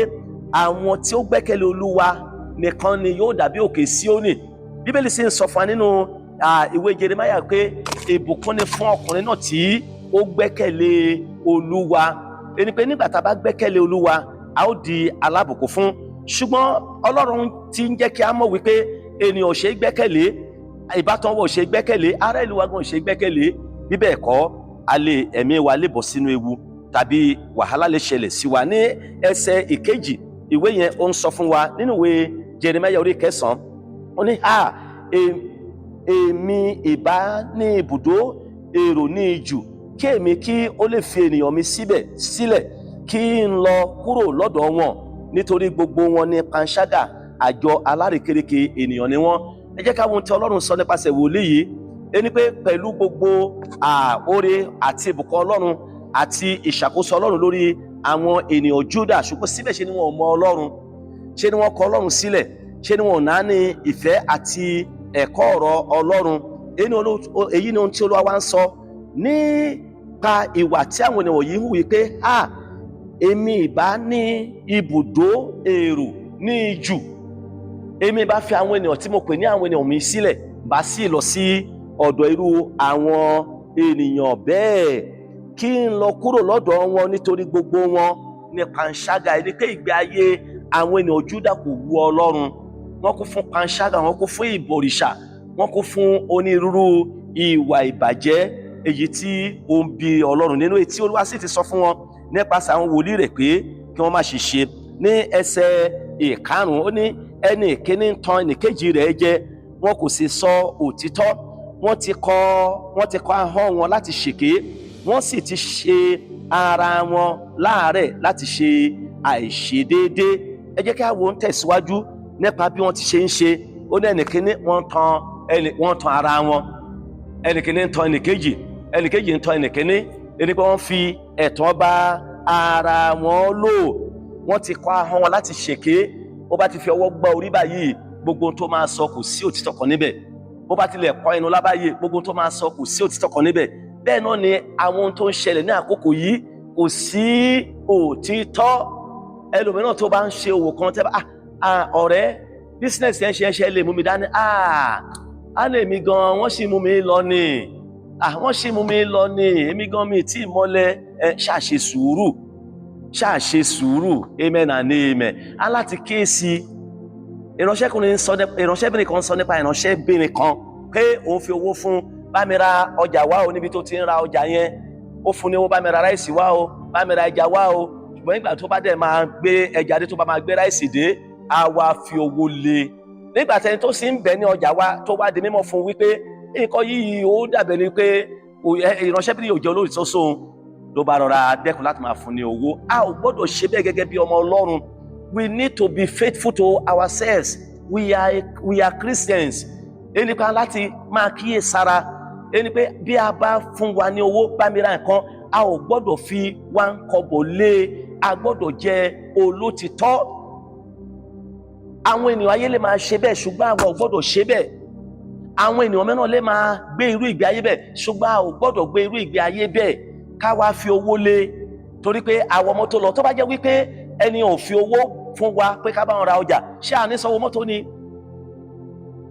àwọn tí ó gbẹ́kẹ̀lé Olúwa nìkan ni yóò dàbí òkè Síónì. Bíbélì sì ń sọ fún wa nínú ìwé Jeremáyà pé ìbùkún ni fún ọkùnrin náà tí ó gbẹ́kẹ̀lé Olúwa. Ẹni pé nígbà tá a bá gbẹ́kẹ̀lé Olúwa, a ó di alábùkún fún. Ṣùgbọ́n Ọlọ́run ti ń jẹ́ kí a mọ̀ wípé ènìyàn ò ṣe é gbẹ́kẹ̀lé, ìbátan wa ò ṣe é gbẹ́kẹ̀lé, ará ìlú wa gan ò ṣe é gbẹ́kẹ̀lé. Bí bẹ́ẹ̀ kọ́, a lè ẹ̀mí wa lè bọ́ sínú ewu tàbí wàhálà lè ṣẹlẹ̀ sí wa. Ní ẹsẹ̀ ìkejì ìwé yẹn, ó ń sọ fún wa nínú ìwé Jeremáyà orí 9, ó ní, "Ha, èmi ìbá ní ibùdó èrò ní ijù, kí èmi kí ó lè fi ènìyàn mi síbẹ̀ sílẹ̀, kí n lọ kúrò lọ́dọ̀ wọn, nítorí gbogbo wọn ní panṣágà, àjọ alárekérekè ènìyàn ni wọ́n." Ẹ jẹ́ ká wo ohun tí Ọlọ́run sọ nípasẹ̀ wòlíì yìí. Ẹni pé pẹ̀lú gbogbo oore àti ìbùkún Ọlọ́run àti ìṣàkóso Ọlọ́run lórí àwọn ènìyàn Júdà, ṣùgbọ́n síbẹ̀, ṣe ni wọn ò mọ Ọlọ́run, ṣe ni wọ́n kọ̀ Ọlọ́run sílẹ̀, ṣe ni wọn ò náání ìfẹ́ àti ẹ̀kọ́ ọ̀rọ̀ Ọlọ́run. Èyí ni ohun tí Olúwa wa ń sọ nípa ìwà tí àwọn ènìyàn yìí ń hù wípé, "Ha, èmi ìbá ní ibùdó èrò ní ijù, èmi ìbá fi àwọn ènìyàn tí mo pè ní àwọn ènìyàn mi sílẹ̀, bá sì lọ sí ọ̀dọ̀ irú àwọn ènìyàn bẹ́ẹ̀, kí n lọ kúrò lọ́dọ̀ wọn, nítorí gbogbo wọn ní panṣágà." Ẹni pé ìgbé ayé àwọn ènìyàn Júdà kò wu Ọlọ́run. Wọ́n kún fún panṣágà, wọ́n kún fún ìbọ̀rìṣà, wọ́n kún fún onírúurú ìwà ìbàjẹ́, èyí tí ó ń bí Ọlọ́run nínú, èyí tí Olúwa sì ti sọ fún wọn nípasẹ̀ àwọn wòlíì rẹ̀ pé kí wọ́n má ṣe ṣe. Ní ẹsẹ̀ 5, ó ní, "Ẹnì kíní ń tan ẹnì kejì rẹ̀ jẹ, wọn kò sì sọ òtítọ́. Wọ́n ti kọ́ ahọ́n wọn láti ṣèké, wọ́n sì ti ṣe ara wọn láàárẹ̀ láti ṣe àìṣedéédé." Ẹ jẹ́ kí a wo ń tẹ̀síwájú nípa bí wọ́n ti ṣe ń ṣe. Ó ní ẹnì kíní, wọ́n tan ara wọn, ẹnì kíní ń tan ẹnì kejì, ẹnì kejì ń tan ẹnì kíní. Ẹni pé wọ́n fi ẹ̀tàn bá ara wọn lò, wọ́n ti kọ́ ahọ́n wọn láti ṣèké. Ó bá ti fi ọwọ́ gbọ́ orí báyìí, gbogbo ohun tó máa sọ, kò sí òtítọ́ kan níbẹ̀. Bó bá tilẹ̀ kọ́ ẹnu lábáyé, gbogbo ohun tó máa sọ, kò sí òtítọ́ kan níbẹ̀. Bẹ́ẹ̀ náà ni àwọn ohun tó ń ṣẹlẹ̀ ní àkókò yìí, kò sí òtítọ́. Ẹlòmíràn tó bá ń ṣe òwò kan, tẹ́ bá, "Ah, ọ̀rẹ́, business yẹn ṣe ṣe lè mú mi dání." "Ah, á lè mi gan, wọ́n sì mú mi lọ ni. Ah, wọ́n sì mú mi lọ ni. Èmi gan mi tí mọ́lẹ̀ ẹ." Ṣáà ṣe sùúrù, ṣáà ṣe sùúrù. Amen and amen. Á láti kíyèsí. Ìránṣẹ́bìnrin kan sọ nípa ìránṣẹ́bìnrin kan pé òun fi owó fún, "Bá mi ra ọjà wá o." Níbi tó ti ń ra ọjà yẹn, ó fún ní owó, "Bá mi ra ráìsì wá o, bá mi ra ẹja wá o." Ṣùgbọ́n nígbà tó bá dẹ̀ máa gbé ẹja dé, tó bá máa gbé ráìsì dé, á wá fi owó lé. Nígbà tẹni tó sì ń bẹ ní ọjà wa tó wá di mímọ̀ fún wípé nǹkan yìí, ó dàbẹ̀ ni pé ìránṣẹ́bìnrin yóò jẹ́ olóòtítọ́ sóhun, ló bá rọra dẹ́kun láti máa fún ní owó. A ò gbọ́dọ̀ ṣe bẹ́ẹ̀ gẹ́gẹ́ bí ọmọ Ọlọ́run. We need to be faithful to ourselves. We are Christians. Ẹnìkan láti máa kíyè sára. Ẹni pé bí a bá fún wa ní owó, bá mi ra nǹkan, a ò gbọ́dọ̀ fi 1 kọ́bọ̀ lé e. A gbọ́dọ̀ jẹ́ olótìtọ́. Àwọn ènìyàn ayé lè máa ṣe bẹ́ẹ̀, ṣùgbọ́n àwa ò gbọ́dọ̀ ṣe bẹ́ẹ̀. Àwọn ènìyàn mìíràn lè máa gbé irú ìgbé ayé bẹ́ẹ̀, ṣùgbọ́n a ò gbọ́dọ̀ gbé irú ìgbé ayé bẹ́ẹ̀, ká wá fi owó lé torí pé àwọn mọ́tò lọ. Tó bá jẹ́ wípé ẹni ò fi owó fún wa pé ká bá wọn ra ọjà, ṣé à ní sanwó mọ́tò ni?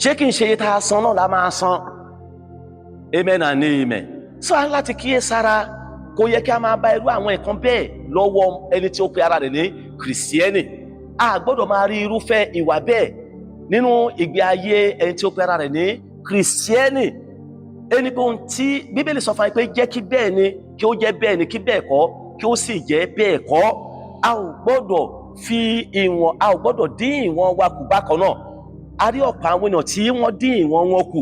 Ṣé kì í ṣe iye tá a san náà la máa san? Amen and amen. So a láti kíyè sára. Kò yẹ kí a máa bá irú àwọn nǹkan bẹ́ẹ̀ lọ́wọ́ ẹni tí ó pe ara rẹ̀ ní Kìrìsìtẹ́nì. A gbọ́dọ̀ máa rí irúfẹ́ ìwà bẹ́ẹ̀ nínú ìgbé ayé ẹni tí ó pe ara rẹ̀ ní Kìrìsìtẹ́nì. Ẹni pé ohun tí Bíbélì sọ fún wa pé jẹ́ kí bẹ́ẹ̀ ni kí ó jẹ́ bẹ́ẹ̀ ni, kí bẹ́ẹ̀ kọ́ kí ó sì jẹ́ bẹ́ẹ̀ kọ́. A ò gbọ́dọ̀ fi ìwọ̀n, a ò gbọ́dọ̀ dín ìwọ̀n wa kù. Bákan náà, a rí ọ̀pọ̀ àwọn èèyàn tí wọ́n dín ìwọ̀n wọn kù.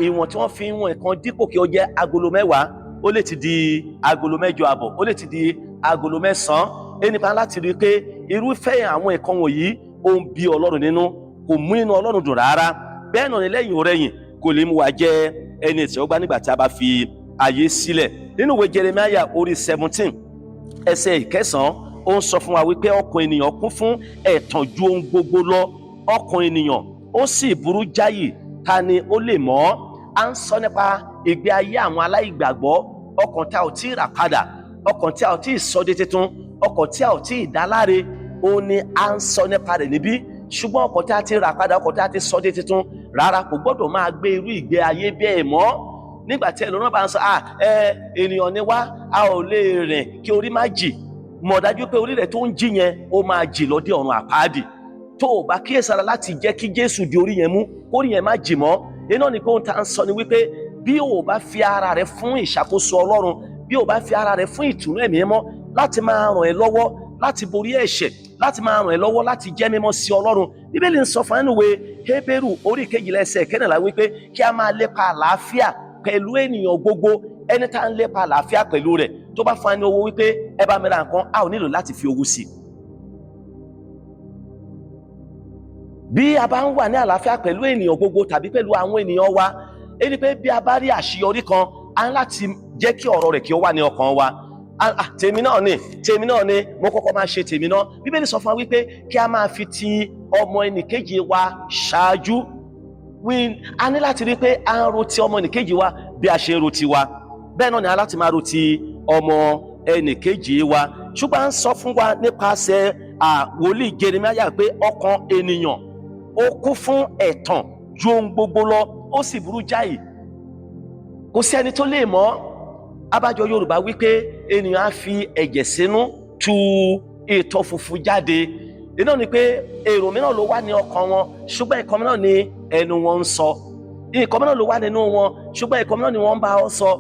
Ìwọ̀n tí wọ́n fi ń wọn nǹkan, dípò kí ó jẹ́ agolo 10, ó lè ti di agolo 8.5, ó lè ti di agolo 9. Ẹnìkan láti rí i pé irúfẹ́ àwọn nǹkan wọ̀nyí, ó ń bí Ọlọ́run nínú, kò mú inú Ọlọ́run dùn rárá. Bẹ́ẹ̀ náà ni lẹ́yìn ọ̀rẹ̀yìn kò lè mú wa jẹ́ ẹni ìtẹ́wọ́gbà nígbà tí a bá fi ayé sílẹ̀. Nínú ìwé Jeremiah orí 17, ẹsẹ̀ 9, ó ń sọ fún wa wípé ọkàn ènìyàn kún fún ẹ̀tàn ju ohun gbogbo lọ, ọkàn ènìyàn ó sì burú jáyì, ta ni ó lè mọ̀? À ń sọ nípa ìgbé ayé àwọn aláìgbàgbọ́, ọkàn tí a ò tí ì rà padà, ọkàn tí a ò tí ì sọ di tuntun, ọkàn tí a ò tí ì dá láre, ó ní à ń sọ nípa rẹ̀ níbí. Ṣùgbọ́n ọkàn tí a ti rà padà, ọkàn tí a ti sọ di tuntun, rárá, kò gbọ́dọ̀ máa gbé irú ìgbé ayé bẹ́ẹ̀ mọ́. Nígbà tí ẹlòmíràn bá ń sọ, "Ah, ẹ ènìyàn ni wá, a ò lè rìn kí orí má jì," mọ̀ dájú pé orí rẹ̀ tó ń jì yẹn, ó máa jì lọ dé ọ̀run àpáàdì tó o bá kíyèsára láti jẹ́ kí Jésù di orí yẹn mú, kórí yẹn má jì mọ́. Iná ni pé ohun tá à ń sọ ni wípé bí o bá fi ara rẹ fún ìṣàkóso Ọlọ́run, bí o bá fi ara rẹ fún ìtùnú Ẹ̀mí Mímọ́ láti máa ràn ẹ́ lọ́wọ́ láti borí ẹ̀ṣẹ̀, láti máa ràn ẹ́ lọ́wọ́ láti jẹ́ mímọ́ sí Ọlọ́run. Bíbélì ń sọ fún ẹnu ìwé Hébérù orí 12, ẹsẹ̀ 14 wípé kí a máa lépa àlàáfíà pẹ̀lú ènìyàn gbogbo. Ẹni tá ń lépa àlàáfíà pẹ̀lú rẹ̀, tó bá fún ẹni owó wípé ẹ bá mi ra nǹkan, a ò nílò láti fi owó sí i. Bí a bá ń wà ní àlàáfíà pẹ̀lú ènìyàn gbogbo tàbí pẹ̀lú àwọn ènìyàn wa, ẹni pé bí a bá rí àṣeyọrí kan, a ń láti jẹ́ kí ọ̀rọ̀ rẹ̀ kí ó wà ní ọkàn wa. Tèmi náà ni, tèmi náà ni, mo kọ́kọ́ máa ṣe tèmi náà. Bíbélì sọ fún wa wípé kí a máa fi ti ọmọ ẹnìkejì wa ṣáájú. A ní láti rí i pé a ń ro ti ọmọ ẹnìkejì wa bí a ṣe ń ro ti wa. Bẹ́ẹ̀ náà ni a láti máa ro ti ọmọ ẹnìkejì wa. Ṣùgbọ́n à ń sọ fún wa nípasẹ̀ wòlíì Jeremáyà pé ọkàn ènìyàn, ó kún fún ẹ̀tàn ju ohun gbogbo lọ, ó sì burú jáì, kò sí ẹni tó lè mọ̀. Abájọ Yorùbá wípé ènìyàn á fi ẹ̀jẹ̀ sínú tu ìtọ̀ funfun jáde. Iná ni pé èrò mìíràn ló wà ní ọkàn wọn, ṣùgbọ́n nǹkan mìíràn ni ẹnu wọn ń sọ. Nǹkan mìíràn ló wà nínú wọn, ṣùgbọ́n nǹkan mìíràn ni wọ́n ń bá ọ sọ.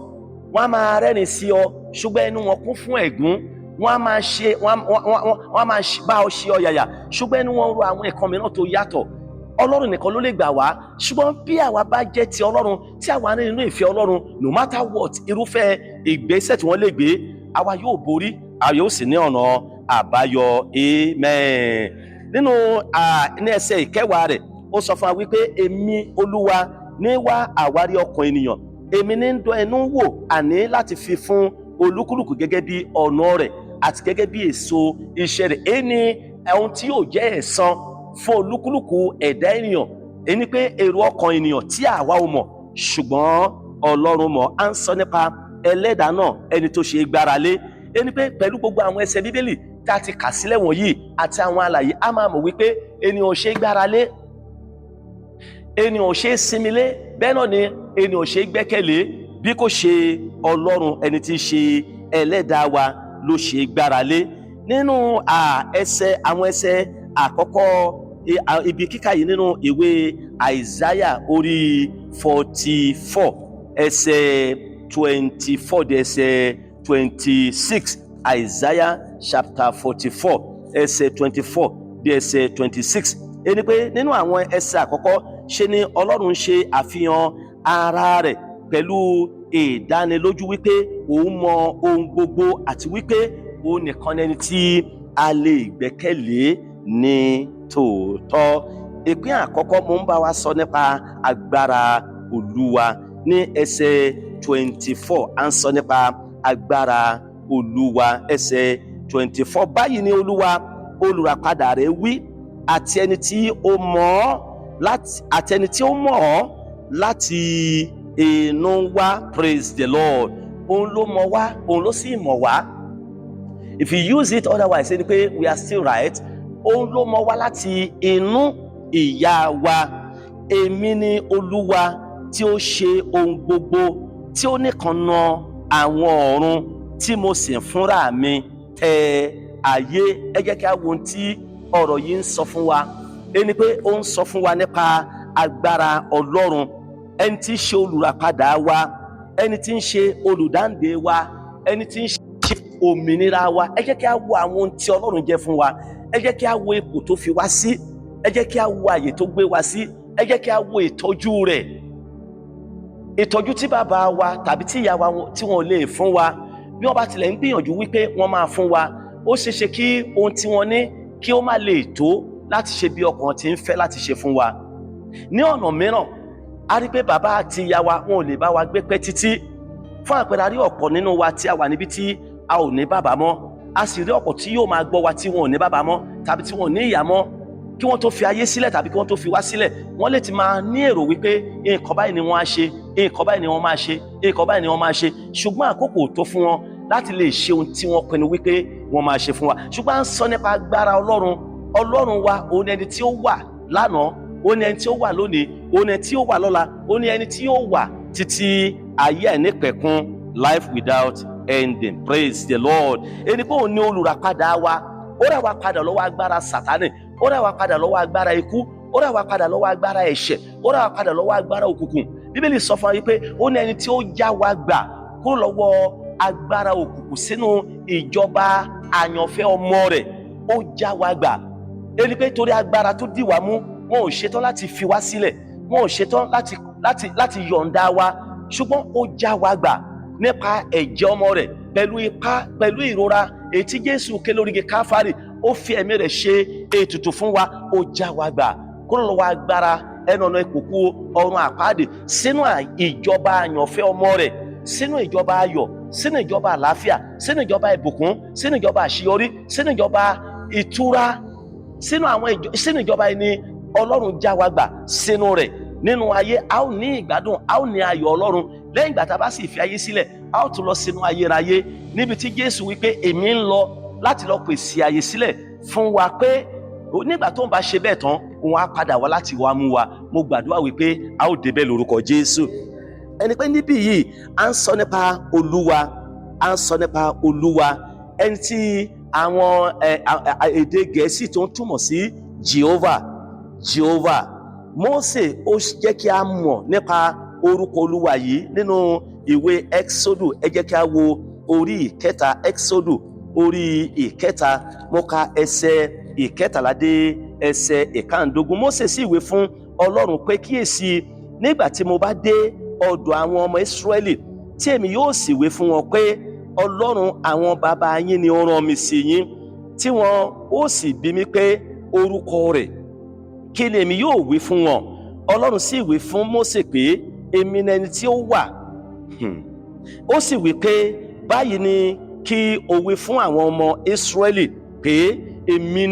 Wọ́n á máa rẹ́rìn sí ọ, ṣùgbọ́n ẹnu wọn kún fún ẹ̀gún. Wọ́n á máa bá ọ ṣe ọ̀yàyà, ṣùgbọ́n ẹnu wọn ro àwọn nǹkan mìíràn tó yàtọ̀. Ọlọ́run nìkan ló lè gbà wá. Ṣùgbọ́n bí àwa bá jẹ́ ti Ọlọ́run, tí àwa ní nínú ìfẹ́ Ọlọ́run, no matter what irúfẹ́ ìgbésẹ̀ tí wọ́n lè gbé, àwa yóò borí, àwa yóò sì ní ọ̀nà àbáyọ. Amen. Nínú ní ẹsẹ̀ 10 rẹ̀, ó sọ fún wa wípé èmi Olúwa ní wá àwárí ọkàn ènìyàn, èmi ní ń dán ẹnu wò, àní láti fi fún olúkúlùkù gẹ́gẹ́ bí ọ̀nà rẹ̀ àti gẹ́gẹ́ bí èso iṣẹ́ rẹ̀. Èyí ni ohun tí yóò jẹ́ ẹ̀san fún olúkúlùkù ẹ̀dá ènìyàn. Èyí ni pé èrò ọkàn ènìyàn tí àwa ò mọ̀, ṣùgbọ́n Ọlọ́run mọ̀. À ń sọ nípa ẹlẹ́dàá náà, ẹni tó ṣe é gbára lé. Èyí ni pé pẹ̀lú gbogbo àwọn ẹsẹ̀ Bíbélì tá a ti kà sílẹ̀ wọ̀nyí àti àwọn àlàyé, a máa mọ̀ wípé ènìyàn ò ṣe é gbára lé, ènìyàn ò ṣe é sinmi lé, bẹ́ẹ̀ náà ni ènìyàn ò ṣe é gbẹ́kẹ̀lé bí kò ṣe Ọlọ́run, ẹni tí í ṣe ẹlẹ́dàá wa ló ṣe é gbára lé. Nínú ẹsẹ̀, àwọn ẹsẹ̀ àkọ́kọ́ ibi kíkà yìí nínú ìwé Àìsáyà orí 44, ẹsẹ̀ 24 dé ẹsẹ̀ 26, Isaiah chapter 44, ẹsẹ̀ 24 dé ẹsẹ̀ 26, ẹni pé nínú àwọn ẹsẹ̀ àkọ́kọ́, ṣe ni Ọlọ́run ṣe àfihàn ara rẹ̀ pẹ̀lú ìdánilójú wípé òun mọ ohun gbogbo àti wípé òun nìkan ni ẹni tí a lè gbẹ́kẹ̀lé ní tòótọ́. Ìpín àkọ́kọ́, mo ń bá wa sọ nípa agbára Olúwa. Ní ẹsẹ̀ 24, à ń sọ nípa agbára Olúwa. Ẹsẹ̀ 24: "Báyìí ni Olúwa olùràpadà rẹ̀ wí, àti ẹni tí ó mọ̀ ọ́ láti àti ẹni tí ó mọ̀ ọ́ láti inú wá." Praise the Lord. Òun ló mọ̀ wá, òun ló sì mọ̀ wá. If you use it otherwise, ẹni pé we are still right. Òun ló mọ̀ wá láti inú ìyá wa. "Èmi ni Olúwa tí ó ṣe ohun gbogbo, tí ó nìkan na àwọn ọ̀run, tí mo sì fúnra mi tẹ ayé." Ẹ jẹ́ kí a wo ohun tí ọ̀rọ̀ yìí ń sọ fún wa. Ẹni pé ó ń sọ fún wa nípa agbára Ọlọ́run, ẹni tí í ṣe olùràpadà wa, ẹni tí ń ṣe olùdáǹdè wa, ẹni tí ń ṣe òmìnira wa. Ẹ jẹ́ kí a wo àwọn ohun tí Ọlọ́run jẹ́ fún wa. Ẹ jẹ́ kí a wo ipò tó fi wá sí. Ẹ jẹ́ kí a wo àyè tó gbé wa sí. Ẹ jẹ́ kí a wo ìtọ́jú rẹ̀, ìtọ́jú tí bàbá wa tàbí tí ìyá wa tí wọ́n lè fún wa. Bí wọ́n bá tilẹ̀ ń gbìyànjú wípé wọ́n máa fún wa, ó ṣeé ṣe kí ohun tí wọ́n ní kí ó má lè tó láti ṣe bí ọkàn ti ń fẹ́ láti ṣe fún wa. Ní ọ̀nà mìíràn, a rí pé bàbá àti ìyá wa, wọn ò lè bá wa gbé pẹ́ títí. Fún àpẹẹrẹ, a rí ọ̀pọ̀ nínú wa tí a wà níbi tí a ò ní bàbá mọ́. A sì rí ọ̀pọ̀ tí yóò máa gbọ́ wa tí wọn ò ní bàbá mọ́ tàbí tí wọn ò ní ìyá mọ́. Kí wọ́n tó fi ayé sílẹ̀ tàbí kí wọ́n tó fi wá sílẹ̀, wọ́n lè ti máa ní èrò wípé nǹkan báyìí ni wọ́n á ṣe, nǹkan báyìí ni wọ́n máa ṣe, nǹkan báyìí ni wọ́n máa ṣe. Ṣùgbọ́n àkókò tó fún wọn láti lè ṣe ohun tí wọ́n pinnu wípé wọ́n máa ṣe fún wa. Ṣùgbọ́n à ń sọ nípa agbára Ọlọ́run. Ọlọ́run wa, òun ni ẹni tí ó wà lánàá, òun ni ẹni tí ó wà lónìí, òun ni ẹni tí ó wà lọ́la, òun ni ẹni tí ó wà títí ayé àìnípẹ̀kun, life without ending. Praise the Lord. Ẹni pé òun ní olùràpadà wa. Ó rà wá padà lọ́wọ́ agbára Sátánì, ó rà wá padà lọ́wọ́ agbára ikú, ó rà wá padà lọ́wọ́ agbára ẹ̀ṣẹ̀, ó rà wá padà lọ́wọ́ agbára òkùnkùn. Bíbélì sọ fún wa wípé ó ní ẹni tí ó já wa gbà kúrò lọ́wọ́ agbára òkùnkùn sínú ìjọba àyànfẹ́ ọmọ rẹ̀. Ó já wa gbà. Ẹni pé torí agbára tó dì wá mú, wọn ò ṣetán láti fi wá sílẹ̀, wọn ò ṣetán láti yọ̀ǹda wa. Ṣùgbọ́n ó já wa gbà nípa ẹ̀jẹ̀ ọmọ rẹ̀, pẹ̀lú ipá, pẹ̀lú ìrora èyí tí Jésù ké lórí igi Káfárì. Ó fi ẹ̀mí rẹ̀ ṣe ètùtù fún wa. Ó já wa gbà kúrò lọ́wọ́ agbára ẹnu ọ̀nà ìkòkò ọ̀run àpáàdé sínú ìjọba àyànfẹ́ ọmọ rẹ̀, sínú ìjọba ayọ̀, sínú ìjọba àlàáfíà, sínú ìjọba ìbùkún, sínú ìjọba àṣeyọrí, sínú ìjọba ìtura, sínú ìjọba ẹni Ọlọ́run já wa gbà sínú rẹ̀. Nínú ayé, a ó ní ìgbádùn, a ó ní ayọ̀ Ọlọ́run. Lẹ́yìn ìgbà tá a bá sì fi ayé sílẹ̀, a ó tún lọ sínú ayérayé, níbi tí Jésù wípé, "Èmi ń lọ láti lọ pèsè àyè sílẹ̀ fún wa," pé nígbà tó ń bá ṣe bẹ́ẹ̀ tán, òun á padà wá láti wá mú wa. Mo gbàdúrà wípé a ó débẹ̀ lórúkọ Jésù. Ẹni pé níbí yìí, à ń sọ nípa Olúwa, à ń sọ nípa Olúwa, ẹni tí àwọn èdè Gẹ̀ẹ́sì tó ń túmọ̀ sí Jehovah. Jehovah. Mósè ó jẹ́ kí a mọ̀ nípa orúkọ Olúwa yìí nínú ìwé Exodus. Ẹ jẹ́ kí a wo orí 3. Exodus orí 3, mo ka ẹsẹ̀ 13 dé ẹsẹ̀ 15. Mósè sì wí fún Ọlọ́run pé, "Kíyèsí, nígbà tí mo bá dé ọ̀dọ̀ àwọn ọmọ Ísírẹ́lì, tí èmi yóò sì wí fún wọn pé, 'Ọlọ́run àwọn bàbá yín ni ó rán mi sí yín,' tí wọn ó sì bi mí pé, 'Orúkọ rẹ̀?' Kí ni èmi yóò wí fún wọn?" Ọlọ́run sì wí fún Mósè pé, "Èmi ni ẹni tí ó wà." Ó sì wí pé, "Báyìí ni kí o wí fún àwọn ọmọ Ísírẹ́lì pé, 'Èmi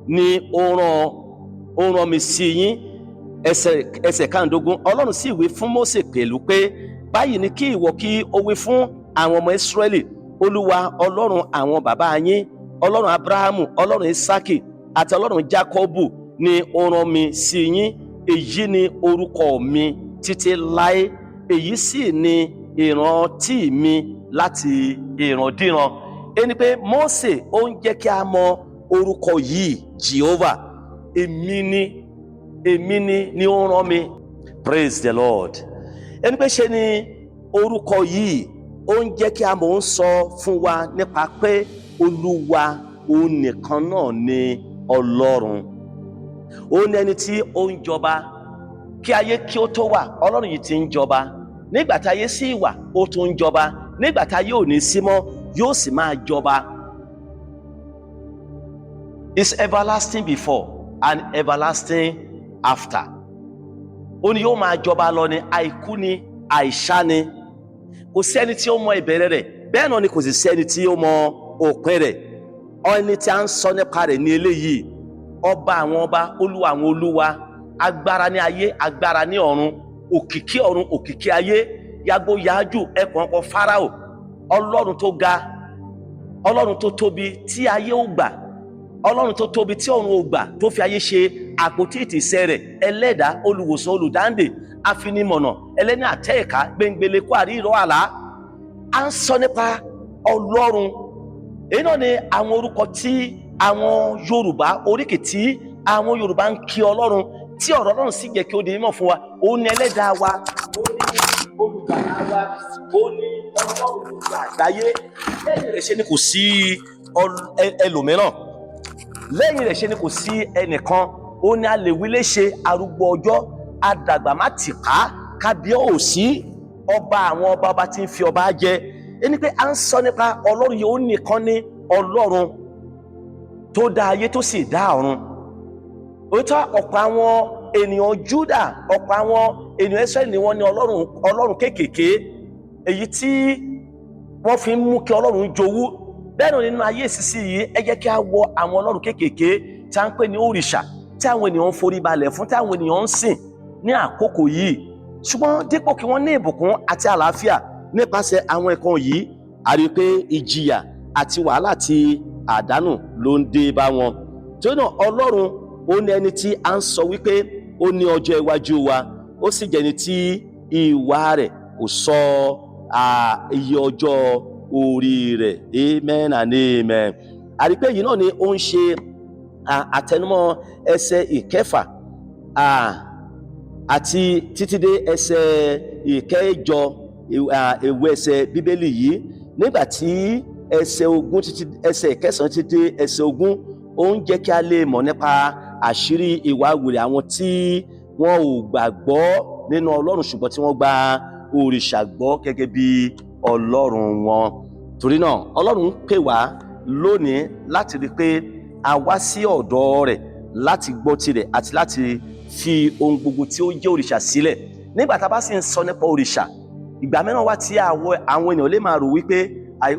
ni ó rán mi sí yín.'" Ẹsẹ̀ 15, Ọlọ́run sì wí fún Mósè pẹ̀lú pé, "Báyìí ni kí ìwọ kí o wí fún àwọn ọmọ Ísírẹ́lì: 'Olúwa Ọlọ́run àwọn bàbá yín, Ọlọ́run Abrahamu, Ọlọ́run Isaki àti Ọlọ́run Jákọ́bù ni ó rán mi sí yín.' Èyí ni orúkọ mi títí láé, èyí sì ni ìrántí mi láti ìrandíran." Ẹni pé Mósè ó ń jẹ́ kí a mọ orúkọ yìí, Jehovah. Èmi ni, èmi ni ó rán mi. Praise the Lord. Ẹni pé ṣe ni orúkọ yìí ó ń jẹ́ kí a mọ̀, ń sọ fún wa nípa pé Olúwa, òun nìkan náà ni Ọlọ́run. Òun ni ẹni tí ó ń jọba. Kí ayé kí ó tó wà, Ọlọ́run yìí ti ń jọba. Nígbà tí ayé sì wà, ó tún ń jọba. Nígbà tí ayé ò ní sí mọ́, yóò sì máa jọba. Is everlasting before and everlasting after. Ó ní yóò máa jọba lọ ní àìkú ni, Àìsá ni, kò sí ẹni tí ó mọ ìbẹ̀rẹ̀ rẹ̀, bẹ́ẹ̀ náà ni kò sì sí ẹni tí ó mọ òpin rẹ̀. Ẹni tí a ń sọ nípa rẹ̀ ní eléyìí, ọba àwọn ọba, olúwa àwọn olúwa, agbára ní ayé, agbára ní ọ̀run, òkìkí ọ̀run, òkìkí ayé, yàgò yáájú, ẹkùn ọkọ Fáráò, Ọlọ́run tó ga, Ọlọ́run tó tóbi tí ayé ò gbà, Ọlọ́run tó tóbi tí ọ̀run ò gbà, tó fi ayé ṣe àpótí ìtìsẹ̀ rẹ̀, ẹlẹ́dàá, olùwòsàn, olùdáǹdè, afinimọ̀nà, ẹlẹ́ni àtẹ́ ìka, gbẹ̀ngbẹ̀lẹ̀ kó àrí ìrọ̀ àlá. À ń sọ nípa Ọlọ́run. Èyí náà ni àwọn orúkọ tí àwọn Yorùbá, oríkì tí àwọn Yorùbá ń kí Ọlọ́run, tí ọ̀rọ̀ Ọlọ́run sì jẹ́ kí ó di mímọ̀ fún wa. Ó ní ẹlẹ́dàá wa, ó ní olùgbàlà wa, ó ní Ọlọ́run gbogbo àgbáyé. Lẹ́yìn rẹ̀ ṣe ni kò sí ẹlòmíràn, lẹ́yìn rẹ̀ ṣe ni kò sí ẹnìkan. Ó ní a lè wí léṣe, arúgbó ọjọ́, adàgbà má tìpá, kábíọ́ ò sí, ọba àwọn ọba, ọba tí ń fi ọba jẹ. Ẹni pé à ń sọ nípa Ọlọ́run yìí, ó nìkan ní Ọlọ́run tó dá ayé, tó sì dá ọ̀run. Òótọ́, ọ̀pọ̀ àwọn ènìyàn Júdà, ọ̀pọ̀ àwọn ènìyàn Ísírẹ́lì ni wọ́n ní ọlọ́run, ọlọ́run kéékèèké, èyí tí wọ́n fi ń mú kí Ọlọ́run jowú. Bẹ́ẹ̀ náà nínú ayé ìsinsìnyí, ẹ jẹ́ kí a wọ àwọn ọlọ́run kéékèèké tí a ń pè ní òrìṣà, tí àwọn ènìyàn ń forí balẹ̀ fún, tí àwọn ènìyàn ń sìn ní àkókò yìí. Ṣùgbọ́n dípò kí wọ́n ní ìbùkún àti àlàáfíà nípasẹ̀ àwọn nǹkan yìí, a rí i pé ìjìyà àti wàhálà àti àdánù ló ń dé bá wọn. Torí náà, Ọlọ́run, ó ní ẹni tí a ń sọ wípé ó ní ọjọ́ iwájú wa, ó sì jẹ́ ẹni tí ìwà rẹ̀ kò sọ iye ọjọ́ orí rẹ̀. Amen and amen. A rí i pé èyí náà ni ó ń ṣe àtẹnumọ́ ẹsẹ̀ 6 àti títí dé ẹsẹ̀ 8 ìwé ẹsẹ̀ Bíbélì yìí. Nígbà tí ẹsẹ̀ 20 títí ẹsẹ̀ 9 títí dé ẹsẹ̀ 20, ó ń jẹ́ kí a lè mọ̀ nípa àṣírí ìwà wèrè àwọn tí wọn ò gbàgbọ́ nínú Ọlọ́run, ṣùgbọ́n tí wọ́n gba òrìṣà gbọ́ gẹ́gẹ́ bí Ọlọ́run wọn. Torí náà, Ọlọ́run ń pè wá lónìí láti rí i pé a wá sí ọ̀dọ̀ rẹ̀ láti gbọ́ tirẹ̀ àti láti fi ohun gbogbo tí ó jẹ́ òrìṣà sílẹ̀. Nígbà tá a bá sì ń sọ nípa òrìṣà, ìgbà mìíràn wá tí àwọn ènìyàn lè máa rò wípé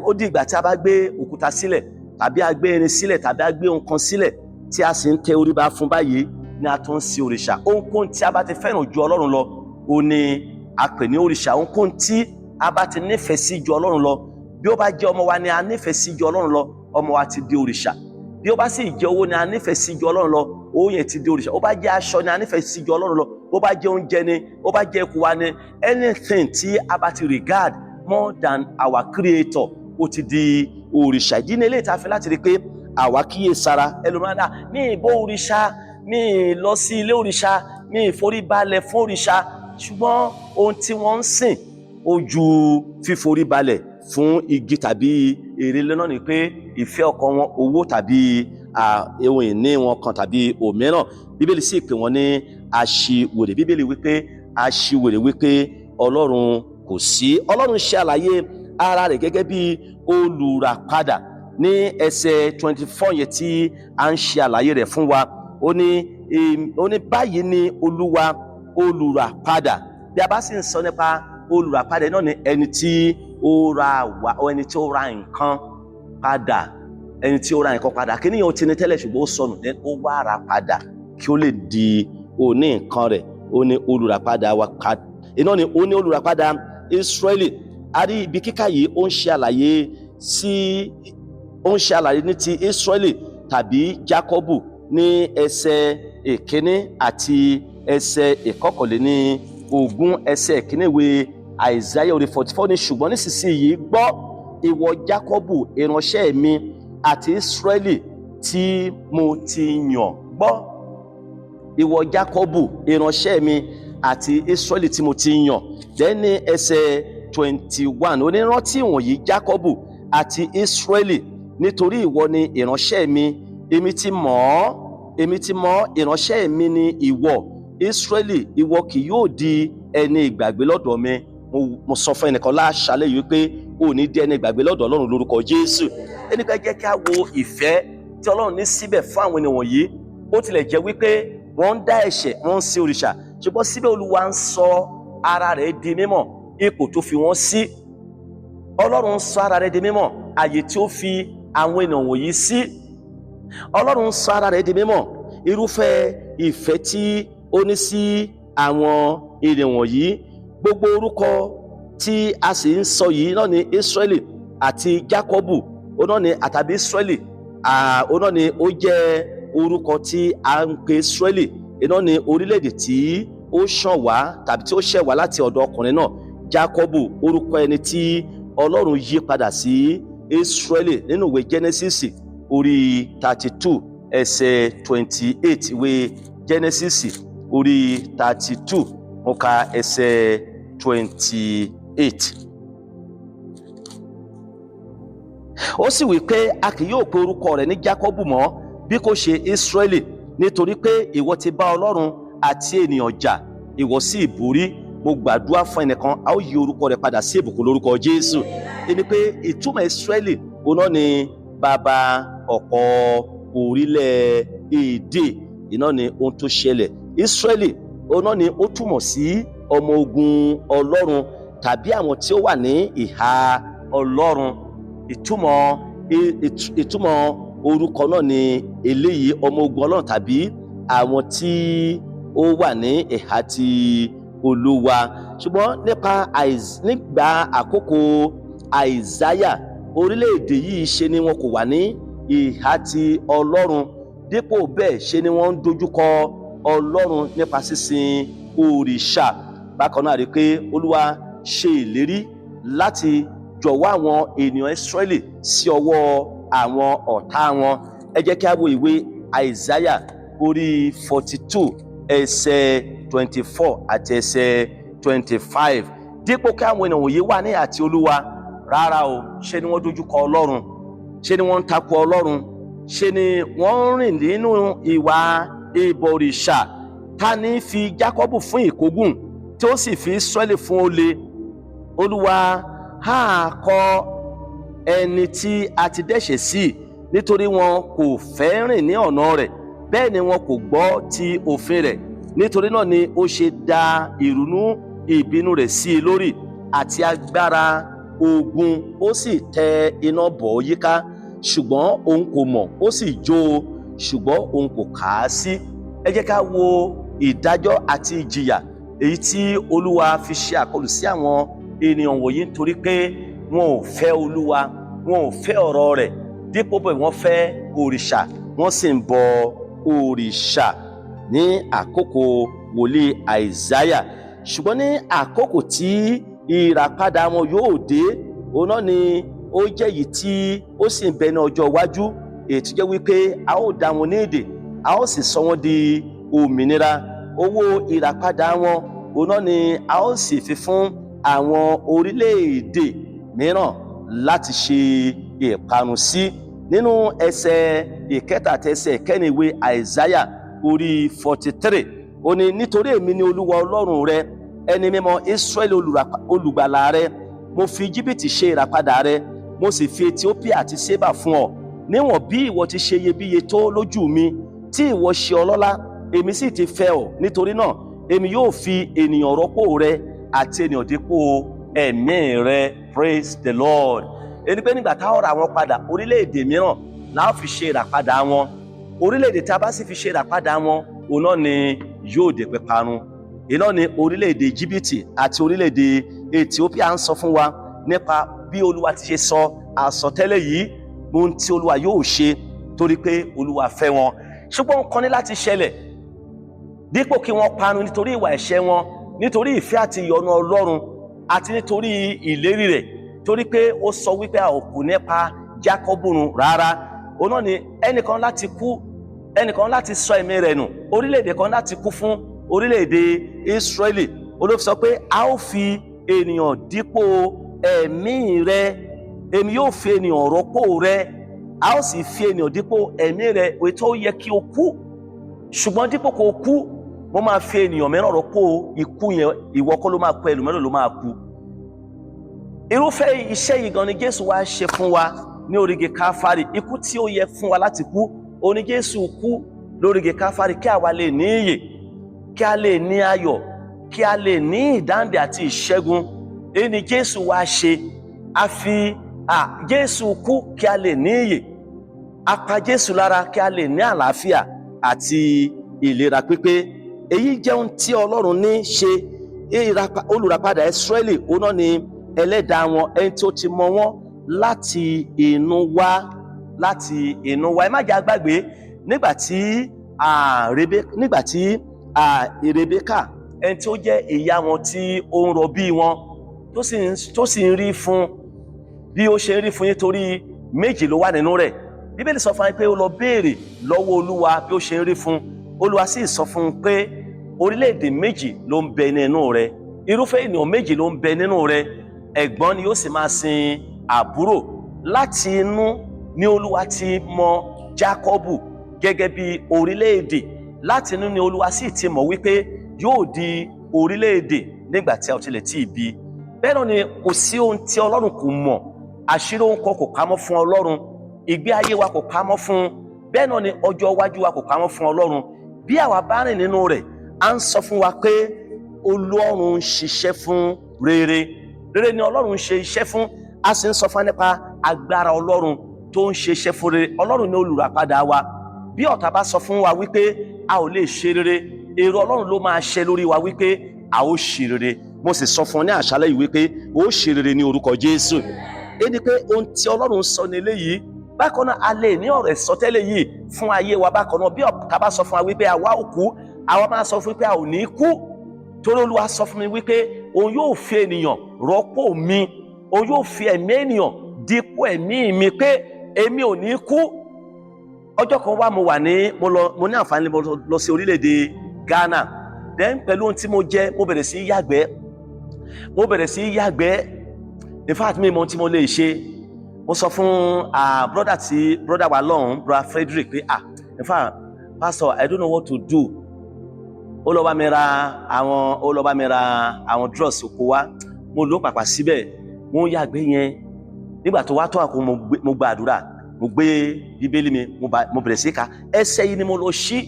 ó di ìgbà tí a bá gbé òkúta sílẹ̀, tàbí a gbé irin sílẹ̀, tàbí a gbé ohun kan sílẹ̀ tí a sì ń tẹ orí ba fún báyìí ni a tún ń sin òrìṣà. Ohunkóhun tí a bá ti fẹ́ràn ju Ọlọ́run lọ, ó ní a pè ní òrìṣà. Ohunkóhun tí a bá ti nífẹ̀ẹ́ sí ju Ọlọ́run lọ, bí ó bá jẹ́ ọmọ wa ni a nífẹ̀ẹ́ sí ju Ọlọ́run lọ, ọmọ wa ti di òrìṣà. Bí ó bá sì jẹ́ owó ni a nífẹ̀ẹ́ sí ju Ọlọ́run lọ, owó yẹn ti di òrìṣà. Ó bá jẹ́ aṣọ ni a nífẹ̀ẹ́ sí ju Ọlọ́run lọ, ó bá jẹ́ oúnjẹ ni, ó bá jẹ́ ẹkù wa ni, anything tí a bá ti regard more than our creator, ó ti di òrìṣà. Ìdí ní eléyìí tá a fi láti rí i pé àwa kíyè sára. Ẹlòmíràn ní ìbò òrìṣà, mi ì lọ sí ilé òrìṣà, mi ì forí balẹ̀ fún òrìṣà, ṣùgbọ́n ohun tí wọ́n ń sìn ó ju fíforí balẹ̀ fún igi tàbí ère lọ́nà ni pé ìfẹ́ ọkàn wọn, owó tàbí ohun ìní wọn kan tàbí òmíràn. Bíbélì sì pè wọ́n ní aṣiwèrè. Bíbélì wípé aṣiwèrè wípé Ọlọ́run kò sí. Ọlọ́run ṣe àlàyé ara rẹ̀ gẹ́gẹ́ bí olùràpadà ní ẹsẹ̀ 24 yẹn tí a ń ṣe àlàyé rẹ̀ fún wa. Ó ní báyìí ni Olúwa olùràpadà. Bí a bá sì ń sọ nípa olùràpadà náà, ni ẹni tí ó ra wà, ẹni tí ó ra nǹkan padà, ẹni tí ó ra nǹkan padà. Kí nìyẹn? Ó ti ní tẹ́lẹ̀ ṣùgbọ́n ó sọnù, then ó wá ra padà kí ó lè di òní nǹkan rẹ̀. Ó ní olùràpadà wa iná ni ó ní olùràpadà Ísírẹ́lì. A rí ibi kíkà yìí, ó ń ṣe àlàyé ní ti Ísírẹ́lì tàbí Jákọ́bù ní ẹsẹ̀ 1 àti ẹsẹ̀ 21. Ẹsẹ̀ 1 ìwé Àìsáyà orí 44 ní, "Ṣùgbọ́n nísinsìnyí gbọ́, ìwọ Jákọ́bù ìránṣẹ́ mi, àti Ísírẹ́lì tí mo ti yàn." Gbọ́, ìwọ Jákọ́bù ìránṣẹ́ mi, àti Ísírẹ́lì tí mo ti yàn. Then ní ẹsẹ̀ 21, ó ní, "Rántí wọ̀nyí, Jákọ́bù àti Ísírẹ́lì, nítorí ìwọ ni ìránṣẹ́ mi. Èmi ti mọ̀ ọ́, èmi ti mọ̀ ìránṣẹ́ mi ni ìwọ, Ísírẹ́lì. Ìwọ kì yóò di ẹni ìgbàgbé lọ́dọ̀ mi." Mo sọ fún ẹnìkan láṣálẹ́ yìí wípé o ò ní di ẹni ìgbàgbé lọ́dọ̀ Ọlọ́run lórúkọ Jésù. Ẹnìkan, jẹ́ kí a wo ìfẹ́ tí Ọlọ́run ní síbẹ̀ fún àwọn ènìyàn wọ̀nyí. Ó tilẹ̀ jẹ́ wípé wọ́n ń dá ẹ̀ṣẹ̀, wọ́n ń sin òrìṣà, ṣùgbọ́n síbẹ̀ Olúwa ń sọ ara rẹ̀ di mímọ̀. ipò tó fi wọ́n sí. Ọlọ́run sọ ara rẹ̀ di mímọ̀, àyè tí ó fi àwọn ènìyàn wọ̀nyí sí. Ọlọ́run sọ ara rẹ̀ di mímọ̀, irúfẹ́ ìfẹ́ tí ó ní sí àwọn ènìyàn wọ̀nyí. Gbogbo orúkọ tí a sì ń sọ yìí náà ní Ísírẹ́lì àti Jákọ́bù, ó náà ní àtàbí Ísírẹ́lì, ó náà ní ó jẹ́ orúkọ tí a ń pè Ísírẹ́lì. Iná ní orílẹ̀-èdè tí ó ṣàn wá tàbí tí ó ṣẹ̀ wá láti ọ̀dọ̀ ọkùnrin náà Jákọ́bù, orúkọ ẹni tí Ọlọ́run yí padà sí Ísírẹ́lì nínú ìwé Genesis orí 32 ẹsẹ̀ 28. Ìwé Genesis orí 32, mo ka ẹsẹ̀ 28. Ó sì wí pé a kì yóò pe orúkọ rẹ̀ ní Jákọ́bù mọ́, bí kò ṣe Ísírẹ́lì, nítorí pé ìwọ ti bá Ọlọ́run àti ènìyàn jà, ìwọ sì borí. Mo gbàdúrà fún ẹnìkan, a ó yí orúkọ rẹ̀ padà sí ìbùkún lórúkọ Jésù. Ẹni pé ìtumọ̀ Ísírẹ́lì òun náà ni bàbá ọ̀pọ̀ orílẹ̀ èdè. Iná ni ohun tó ṣẹlẹ̀. Ísírẹ́lì òun náà ni ó túmọ̀ sí ọmọ ogun Ọlọ́run tàbí àwọn tí ó wà ní ìhà Ọlọ́run. Ìtumọ̀ orúkọ náà ni eléyìí, ọmọ ogun Ọlọ́run tàbí àwọn tí ó wà ní ìhà ti Olúwa. Ṣùgbọ́n nígbà àkókò Àìsáyà, orílẹ̀-èdè yìí ṣe ni wọn kò wà ní ìhà ti Ọlọ́run. Dípò bẹ́ẹ̀, ṣe ni wọ́n ń dojúkọ Ọlọ́run nípa sísin òrìṣà. Bákan náà rí i pé Olúwa ṣe ìlérí láti jọ̀wọ́ àwọn ènìyàn Ísírẹ́lì sí ọwọ́ àwọn ọ̀tá wọn. Ẹ jẹ́ kí a wo ìwé Àìsáyà orí 42 ẹsẹ̀ 24 àti ẹsẹ̀ 25. Dípò kí àwọn ènìyàn wọ̀nyí wà ní àti Olúwa, rárá o, ṣe ni wọ́n dojúkọ Ọlọ́run, ṣe ni wọ́n ń takò Ọlọ́run, ṣe ni wọ́n ń rìn nínú ìwà ìbọ̀rìṣà. Ta ní fi Jákọ́bù fún ìkógun, tí ó sì fi Ísírẹ́lì fún olè? Olúwa ha kọ ẹni tí a ti dẹ́ṣẹ̀ sí, nítorí wọn kò fẹ́ rìn ní ọ̀nà rẹ̀, bẹ́ẹ̀ ni wọn kò gbọ́ ti òfin rẹ̀. Nítorí náà ni ó ṣe da ìrunú ìbínú rẹ̀ sí i lórí àti agbára ogun, ó sì tẹ iná bọ̀ ọ́ yíká, ṣùgbọ́n òun kò mọ̀, ó sì jó o, ṣùgbọ́n òun kò kà á sí. Ẹ jẹ́ ká wo ìdájọ́ àti ìjìyà èyí tí Olúwa fi ṣe àkọlù sí àwọn ènìyàn wọ̀nyí, nítorí pé wọn ò fẹ́ Olúwa, wọn ò fẹ́ ọ̀rọ̀ rẹ̀. Dípò bẹ́ẹ̀, wọ́n fẹ́ òrìṣà, wọ́n sì ń bọ òrìṣà ní àkókò wòlíì Àìsáyà. Ṣùgbọ́n ní àkókò tí ìràpadà wọn yóò dé, òun náà ni ó jẹ́ èyí tí ó sì ń bẹ ní ọjọ́ iwájú, èyí tó jẹ́ wípé a ó dá wọn ní èdè, a ó sì sọ wọ́n di òmìnira. Owó ìràpadà wọn, òun náà ni a ó sì fi fún àwọn orílẹ̀-èdè mìíràn láti ṣe ìparun sí. Nínú ẹsẹ̀ ìkẹta àti ẹsẹ̀ ìkẹrin ìwé Àìsáyà orí 43, ó ní, nítorí èmi ni Olúwa Ọlọ́run rẹ, ẹni mímọ́ Ísírẹ́lì, olùgbàlà rẹ. Mo fi Íjíbítì ṣe ìràpadà rẹ, mo sì fi Ethiopia àti Seba fún ọ. Níwọ̀n bí ìwọ ti ṣe iyebíye tó lójú mi, tí ìwọ ṣe ọlọ́lá, èmi sì ti fẹ́ ọ. Nítorí náà èmi yóò fi ènìyàn rọ́pò rẹ àti ènìyàn dípò ẹ̀mí rẹ. Praise the Lord. Ẹni pé nígbà táwọn ra wọn padà, orílẹ̀-èdè mìíràn la ó fi ṣe ìràpadà wọn. Orílẹ̀-èdè tí a bá sì fi ṣe ìràpadà wọn, òun náà ni yóò dé píparun. Iná ni orílẹ̀-èdè Íjíbítì àti orílẹ̀-èdè Ethiopia ń sọ fún wa nípa bí Olúwa ti ṣe sọ àsọtẹ́lẹ̀ yìí, ohun tí Olúwa yóò ṣe, torí pé Olúwa fẹ́ wọn. Ṣùgbọ́n nǹkan ní láti ṣẹlẹ̀ dípò kí wọ́n parun nítorí ìwà ẹ̀ṣẹ̀ wọn, nítorí ìfẹ́ àti ìyọ́nú Ọlọ́run àti nítorí ìlérí rẹ̀, torí pé ó sọ wípé a ò kú nípa Jákọ́bù run rárá. Òun náà ni ẹnìkan láti kú, ẹnìkan láti sọ ẹ̀mí rẹ̀ nù, orílẹ̀-èdè kan láti kú fún orílẹ̀-èdè Ísírẹ́lì. Olóòfin sọ pé a ó fi ènìyàn dípò ẹ̀mí rẹ, èmi yóò fi ènìyàn rọ́pò rẹ, a ó sì fi ènìyàn dípò ẹ̀mí rẹ. Ètò yẹ kí o kú, ṣùgbọ́n dípò kó o kú, mo máa fi ènìyàn mìíràn rọ́pò ikú yẹn. Ìwọ kọ́ ló máa kú, ẹlòmíràn ló máa kú. Irúfẹ́ iṣẹ́ yìí gan ni Jésù wá ṣe fún wa ní oríge Káfárì. Ikú tí ó yẹ fún wa láti kú, ó ní Jésù kú lóríge Káfárì, kí àwa lè ní ìyè, kí a lè ní ayọ̀, kí a lè ní ìdáǹdè àti ìṣẹ́gun. Èyí ni Jésù wá ṣe. A fi Jésù kú kí a lè ní ìyè. A pa Jésù lára kí a lè ní àlàáfíà àti ìlera pípé. Èyí jẹ́ ohun tí Ọlọ́run ní ṣe. Olùràpadà Ísírẹ́lì, òun náà ni ẹlẹ́dàá wọn, ẹni tí ó ti mọ wọ́n láti inú wá, láti inú wá. Ẹ má jẹ́ àgbàgbé nígbà tí Rebeka, ẹni tí ó jẹ́ ìyá wọn tí ó ń rọbí wọn, tó sì ń rí fún bí ó ṣe ń rí fún yín, torí méjì ló wà nínú rẹ̀. Bíbélì sọ fún wa pé ó lọ béèrè lọ́wọ́ Olúwa bí ó ṣe ń rí fún. Olúwa sì sọ fún un pé orílẹ̀-èdè méjì ló ń bẹ nínú rẹ̀, irúfẹ́ ènìyàn méjì ló ń bẹ nínú rẹ̀, ẹ̀gbọ́n ni yóò sì máa sin àbúrò. Láti inú ni Olúwa ti mọ Jákọ́bù gẹ́gẹ́ bí orílẹ̀-èdè. Láti inú ni Olúwa sì ti mọ̀ wípé yóò di orílẹ̀-èdè nígbà tí a ò tilẹ̀ tí ì bí. Bẹ́ẹ̀ náà ni kò sí ohun tí Ọlọ́run kò mọ̀. Àṣírí ohun kan kò pamọ́ fún Ọlọ́run. Ìgbé ayé wa kò pamọ́ fún un. Bẹ́ẹ̀ náà ni ọjọ́ iwájú wa kò pamọ́ fún Ọlọ́run. Bí àwa bá rìn nínú rẹ̀, à ń sọ fún wa pé Ọlọ́run ń ṣiṣẹ́ fún rere. Rere ni Ọlọ́run ń ṣe iṣẹ́ fún. A sì ń sọ fún wa nípa agbára Ọlọ́run tó ń ṣe iṣẹ́ fún rere. Ọlọ́run ní olùràpadà wa. Bí ọ̀tá bá sọ fún wa wípé a ò lè ṣe rere, èrò Ọlọ́run ló máa ṣe lórí wa wípé a ó ṣe rere. Mo sì sọ fún ọ ní àṣálẹ́ yìí wípé ó ṣe rere ní orúkọ Jésù. Ẹni pé ohun tí Ọlọ́run sọ ní eléyìí. Bákan náà, a lè ní ọ̀rọ̀ ìsọtẹ́lẹ̀ yìí fún ayé wa. Bákan náà, bí ọ̀tá bá sọ fún wa wípé àwa ò kú, àwa máa sọ fún pé a ò ní kú, torí Olúwa sọ fún mi wípé òun yóò fi ènìyàn rọ́pò mi, òun yóò fi ẹ̀mí ènìyàn dípò ẹ̀mí mi, pé èmi ò ní kú. Ọjọ́ kan wá, mo wà ní mo lọ, mo ní àǹfààní, mo lọ sí orílẹ̀-èdè Ghana. Then pẹ̀lú ohun tí mo jẹ, mo bẹ̀rẹ̀ sí í yàgbẹ́, mo bẹ̀rẹ̀ sí í yàgbẹ́. In fact, mi mọ ohun tí mo lè ṣe. Mo sọ fún brother tí brother wa lọ́hùn, Brother Frederick, pé, "Ah, in fact, pastor, I don't know what to do." Ó lọ bá mi ra àwọn drugs kó wá. Mo lò pàpà síbẹ̀, mo ń yàgbẹ́ yẹn. Nígbà tó wá tó àkó, mo gba àdúrà, mo gbé Bíbélì mi, mo bẹ̀rẹ̀ sí ka ẹsẹ̀ yìí ni mo lọ sí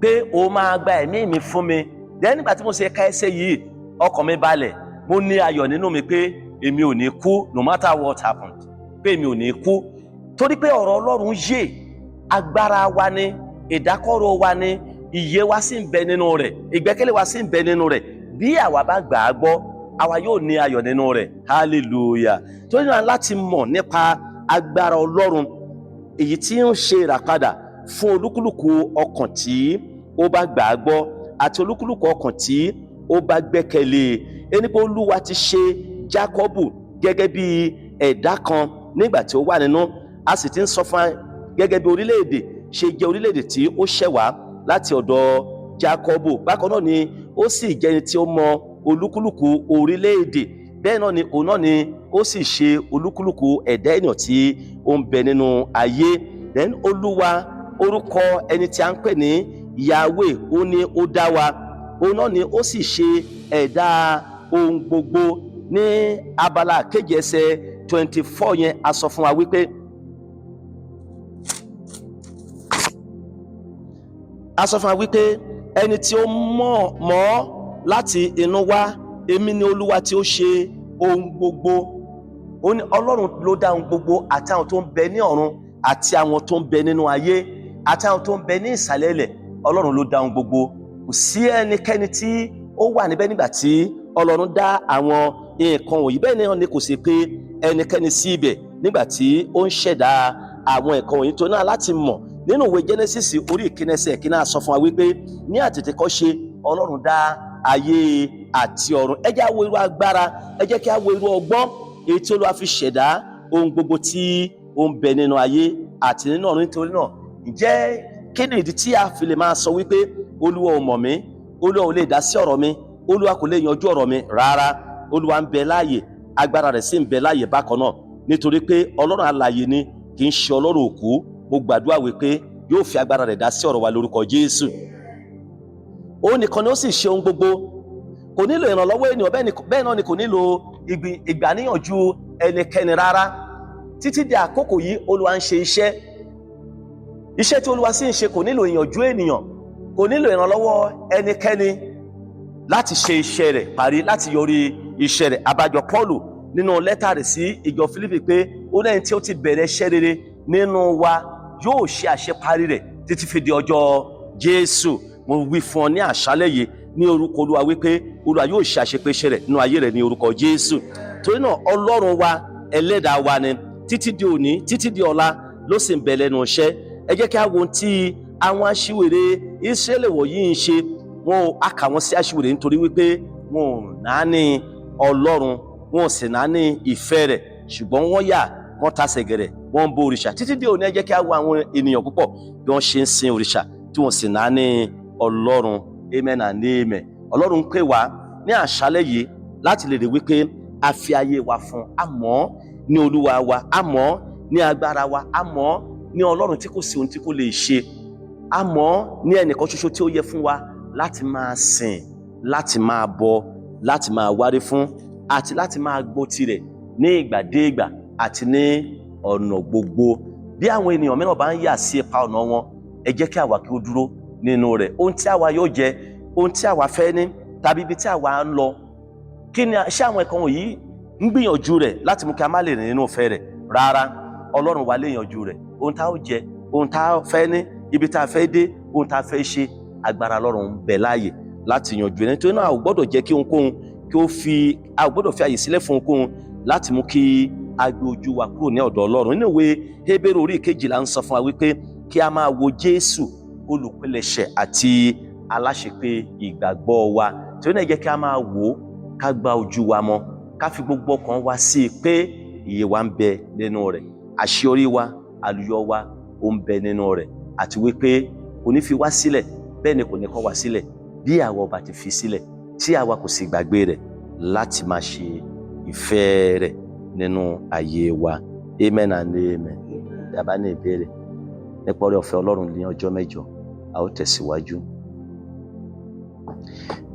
pé o máa gba ẹ̀mí mi fún mi. Then nígbà tí mo ṣe ka ẹsẹ̀ yìí, ọkàn mi balẹ̀. Mo ní ayọ̀ nínú mi pé èmi ò ní kú, no matter what happened, pé èmi ò ní kú, torí pé ọ̀rọ̀ Ọlọ́run yè. Agbára wa ni, ìdákọ́rò wa ni, ìyè wa sì ń bẹ nínú rẹ̀, ìgbẹ́kẹ̀lé wa sì ń bẹ nínú rẹ̀. Bí àwa bá gbà á gbọ́, àwa yóò ní ayọ̀ nínú rẹ̀. Hallelujah! Torí náà, láti mọ̀ nípa agbára Ọlọ́run èyí tí ń ṣe ìràpadà fún olúkúlùkù ọkàn tí ó bá gbà á gbọ́ àti olúkúlùkù ọkàn tí ó bá gbẹ́kẹ̀lé ẹni pé Olúwa ti ṣe Jákọ́bù gẹ́gẹ́ bí ẹ̀dá kan nígbà tí ó wà nínú. A sì ti ń sọ fún wa gẹ́gẹ́ bí orílẹ̀-èdè ṣe jẹ́ orílẹ̀-èdè tí ó ṣẹ̀ wá láti ọ̀dọ̀ Jákọ́bù. Bákan náà ni ó sì jẹ́ ẹni tí ó mọ olúkúlùkù orílẹ̀-èdè. Bẹ́ẹ̀ náà ni òun náà ni ó sì ṣe olúkúlùkù ẹ̀dá ènìyàn tí ó ń bẹ nínú ayé. Then Olúwa, orúkọ ẹni tí a ń pè ní Yahweh, ó ní ó dá wa, òun náà ni ó sì ṣe ẹ̀dá ohun gbogbo. Ní abala kejì, ẹsẹ̀ 24 yẹn, a sọ fún wa wípé ẹni tí ó mọ̀ mọ́ láti inú wá, èmi ni Olúwa tí ó ṣe ohun gbogbo. Ó ní Ọlọ́run ló dá ohun gbogbo, àti àwọn tó ń bẹ ní ọ̀run, àti àwọn tó ń bẹ nínú ayé, àti àwọn tó ń bẹ ní ìsàlẹ̀ ilẹ̀. Ọlọ́run ló dá ohun gbogbo. Kò sí ẹnikẹ́ni tí ó wà níbẹ̀ nígbà tí Ọlọ́run dá àwọn nǹkan wọ̀nyí. Bẹ́ẹ̀ náà ni kò sí pé ẹnikẹ́ni sí ibẹ̀ nígbà tí ó ń ṣẹ̀dá àwọn nǹkan wọ̀nyí. Tó náà láti mọ̀ nínú ìwé Genesis orí 1 ẹsẹ̀ 1, sọ fún wa wípé ní àtètèkọ́ṣe Ọlọ́run dá ayé àti ọ̀run. Ẹ jẹ́ á wo irú agbára, ẹ jẹ́ kí á wo irú ọgbọ́n èyí tí Olúwa fi ṣẹ̀dá ohun gbogbo tí ó ń bẹ nínú ayé àti nínú ọ̀run. Nítorí náà, ǹjẹ́ kí ni ìdí tí a fi lè máa sọ wípé Olúwa ò mọ̀ mí, Olúwa ò lè dá sí ọ̀rọ̀ mi, Olúwa kò lè yanjú ọ̀rọ̀ mi? Rárá, Olúwa ń bẹ láàyè, agbára rẹ̀ sì ń bẹ láàyè bákan náà, nítorí pé Ọlọ́run alààyè ni, kì í ṣe Ọlọ́run òkú. Mo gbàdúrà wípé yóò fi agbára rẹ̀ dá sí ọ̀rọ̀ wa lórúkọ Jésù. Òun nìkan ni ó sì ṣe ohun gbogbo. Kò nílò ìrànlọ́wọ́ ènìyàn, bẹ́ẹ̀ náà ni kò nílò ìgbàníyànjú ẹnikẹ́ni rárá. Títí di àkókò yìí, Olúwa ń ṣe iṣẹ́. Iṣẹ́ tí Olúwa sì ń ṣe kò nílò ìyànjú ènìyàn, kò nílò ìrànlọ́wọ́ ẹnikẹ́ni láti ṣe iṣẹ́ rẹ̀ parí, láti yọrí. iṣẹ́ rẹ̀. Abájọ Pọ́ọ̀lù nínú lẹ́tà rẹ̀ sí ìjọ Fílípì pé ó lẹ́yìn tí ó ti bẹ̀rẹ̀ iṣẹ́ rere nínú wa yóò ṣe àṣeparí rẹ̀ títí fi di ọjọ́ Jésù. Mo wí fún ọ ní àṣálẹ́ yìí ní orúkọ Olúwa wípé Olúwa yóò ṣe àṣepé iṣẹ́ rẹ̀ nínú ayé rẹ̀ ní orúkọ Jésù. Torí náà, Ọlọ́run wa, ẹlẹ́dàá wa ni, títí di òní, títí di ọ̀la ló sì ń bẹ lẹ́nu iṣẹ́. Ẹ jẹ́ kí a wo ohun tí àwọn aṣiwèrè Ísírẹ́lì wọ̀nyí ń ṣe. Wọn ò a kà wọ́n sí aṣiwèrè nítorí wípé wọn ò náání Ọlọ́run, wọn ò sì náání ìfẹ́ rẹ̀, ṣùgbọ́n wọ́n yà, wọ́n tasẹ̀ gẹ̀rẹ̀, wọ́n ń bọ òrìṣà. Títí di òní, ẹ jẹ́ kí a wo àwọn ènìyàn púpọ̀ bí wọ́n ṣe ń sin òrìṣà tí wọ́n sì náání Ọlọ́run. Amen and amen. Ọlọ́run ń pè wá ní àṣálẹ́ yìí láti lè rí wípé a fi ayé wa fún, a mọ̀ ọ́ ní Olúwa wa, a mọ̀ ọ́ ní agbára wa, a mọ̀ ọ́ ní Ọlọ́run tí kò sí ohun tí kò lè ṣe, a mọ̀ ọ́ ní ẹnìkan ṣoṣo tí ó yẹ fún wa láti máa sìn, láti máa bọ, láti máa wárí fún àti láti máa gbọ́ tirẹ̀ ní ìgbà dé ìgbà àti ní ọ̀nà gbogbo. Bí àwọn ènìyàn mìíràn bá ń yà sí ipa ọ̀nà wọn, ẹ jẹ́ kí àwa kí ó dúró nínú rẹ̀. Ohun tí àwa yóò jẹ, ohun tí àwa fẹ́ ní, tàbí ibi tí àwa ń lọ, kí ni ṣé àwọn ẹ̀kan wọ̀nyí ń gbìyànjú rẹ̀ láti mú kí a má lè rìn nínú ìfẹ́ rẹ̀? Rárá, Ọlọ́run wa lè yanjú rẹ̀. Ohun tá ó jẹ, ohun tá a fẹ́ ní, ibi tá a fẹ́ dé, ohun tá a fẹ́ ṣe, agbára Ọlọ́run ń bẹ láàyè láti yanjú rẹ̀. Nítorí náà, a ò gbọ́dọ̀ jẹ́ kí ohunkóhun kí ó fi, a ò gbọ́dọ̀ fi àyè sílẹ̀ fún ohunkóhun láti mú kí a gbé ojú wa kúrò ní ọ̀dọ̀ Ọlọ́run. Nínú ìwé Hébérù orí 12 ń sọ fún wa wípé kí a máa wo Jésù, olùpilẹ̀ṣẹ̀ àti aláṣepé ìgbàgbọ́ wa. Torí náà, jẹ́ kí a máa wò ó, ká gba ojú wa mọ́, ká fi gbogbo ọkàn wa sí i pé ìyè wa ń bẹ nínú rẹ̀, àṣeyọrí wa, àlùyọ wa, ó ń bẹ nínú rẹ̀, àti wípé kò ní fi wá sílẹ̀, bẹ́ẹ̀ ni kò ní kọ̀ wá sílẹ̀ bí àwa ọba ti fi sílẹ̀ tí àwa kò sì gbàgbé rẹ̀ láti máa ṣe ìfẹ́ rẹ̀ nínú ayé wa. Amen and amen. Tí a bá ní ìbéèrè, nípa oore ọ̀fẹ́ Ọlọ́run, ní ọjọ́ 8 a ó tẹ̀síwájú.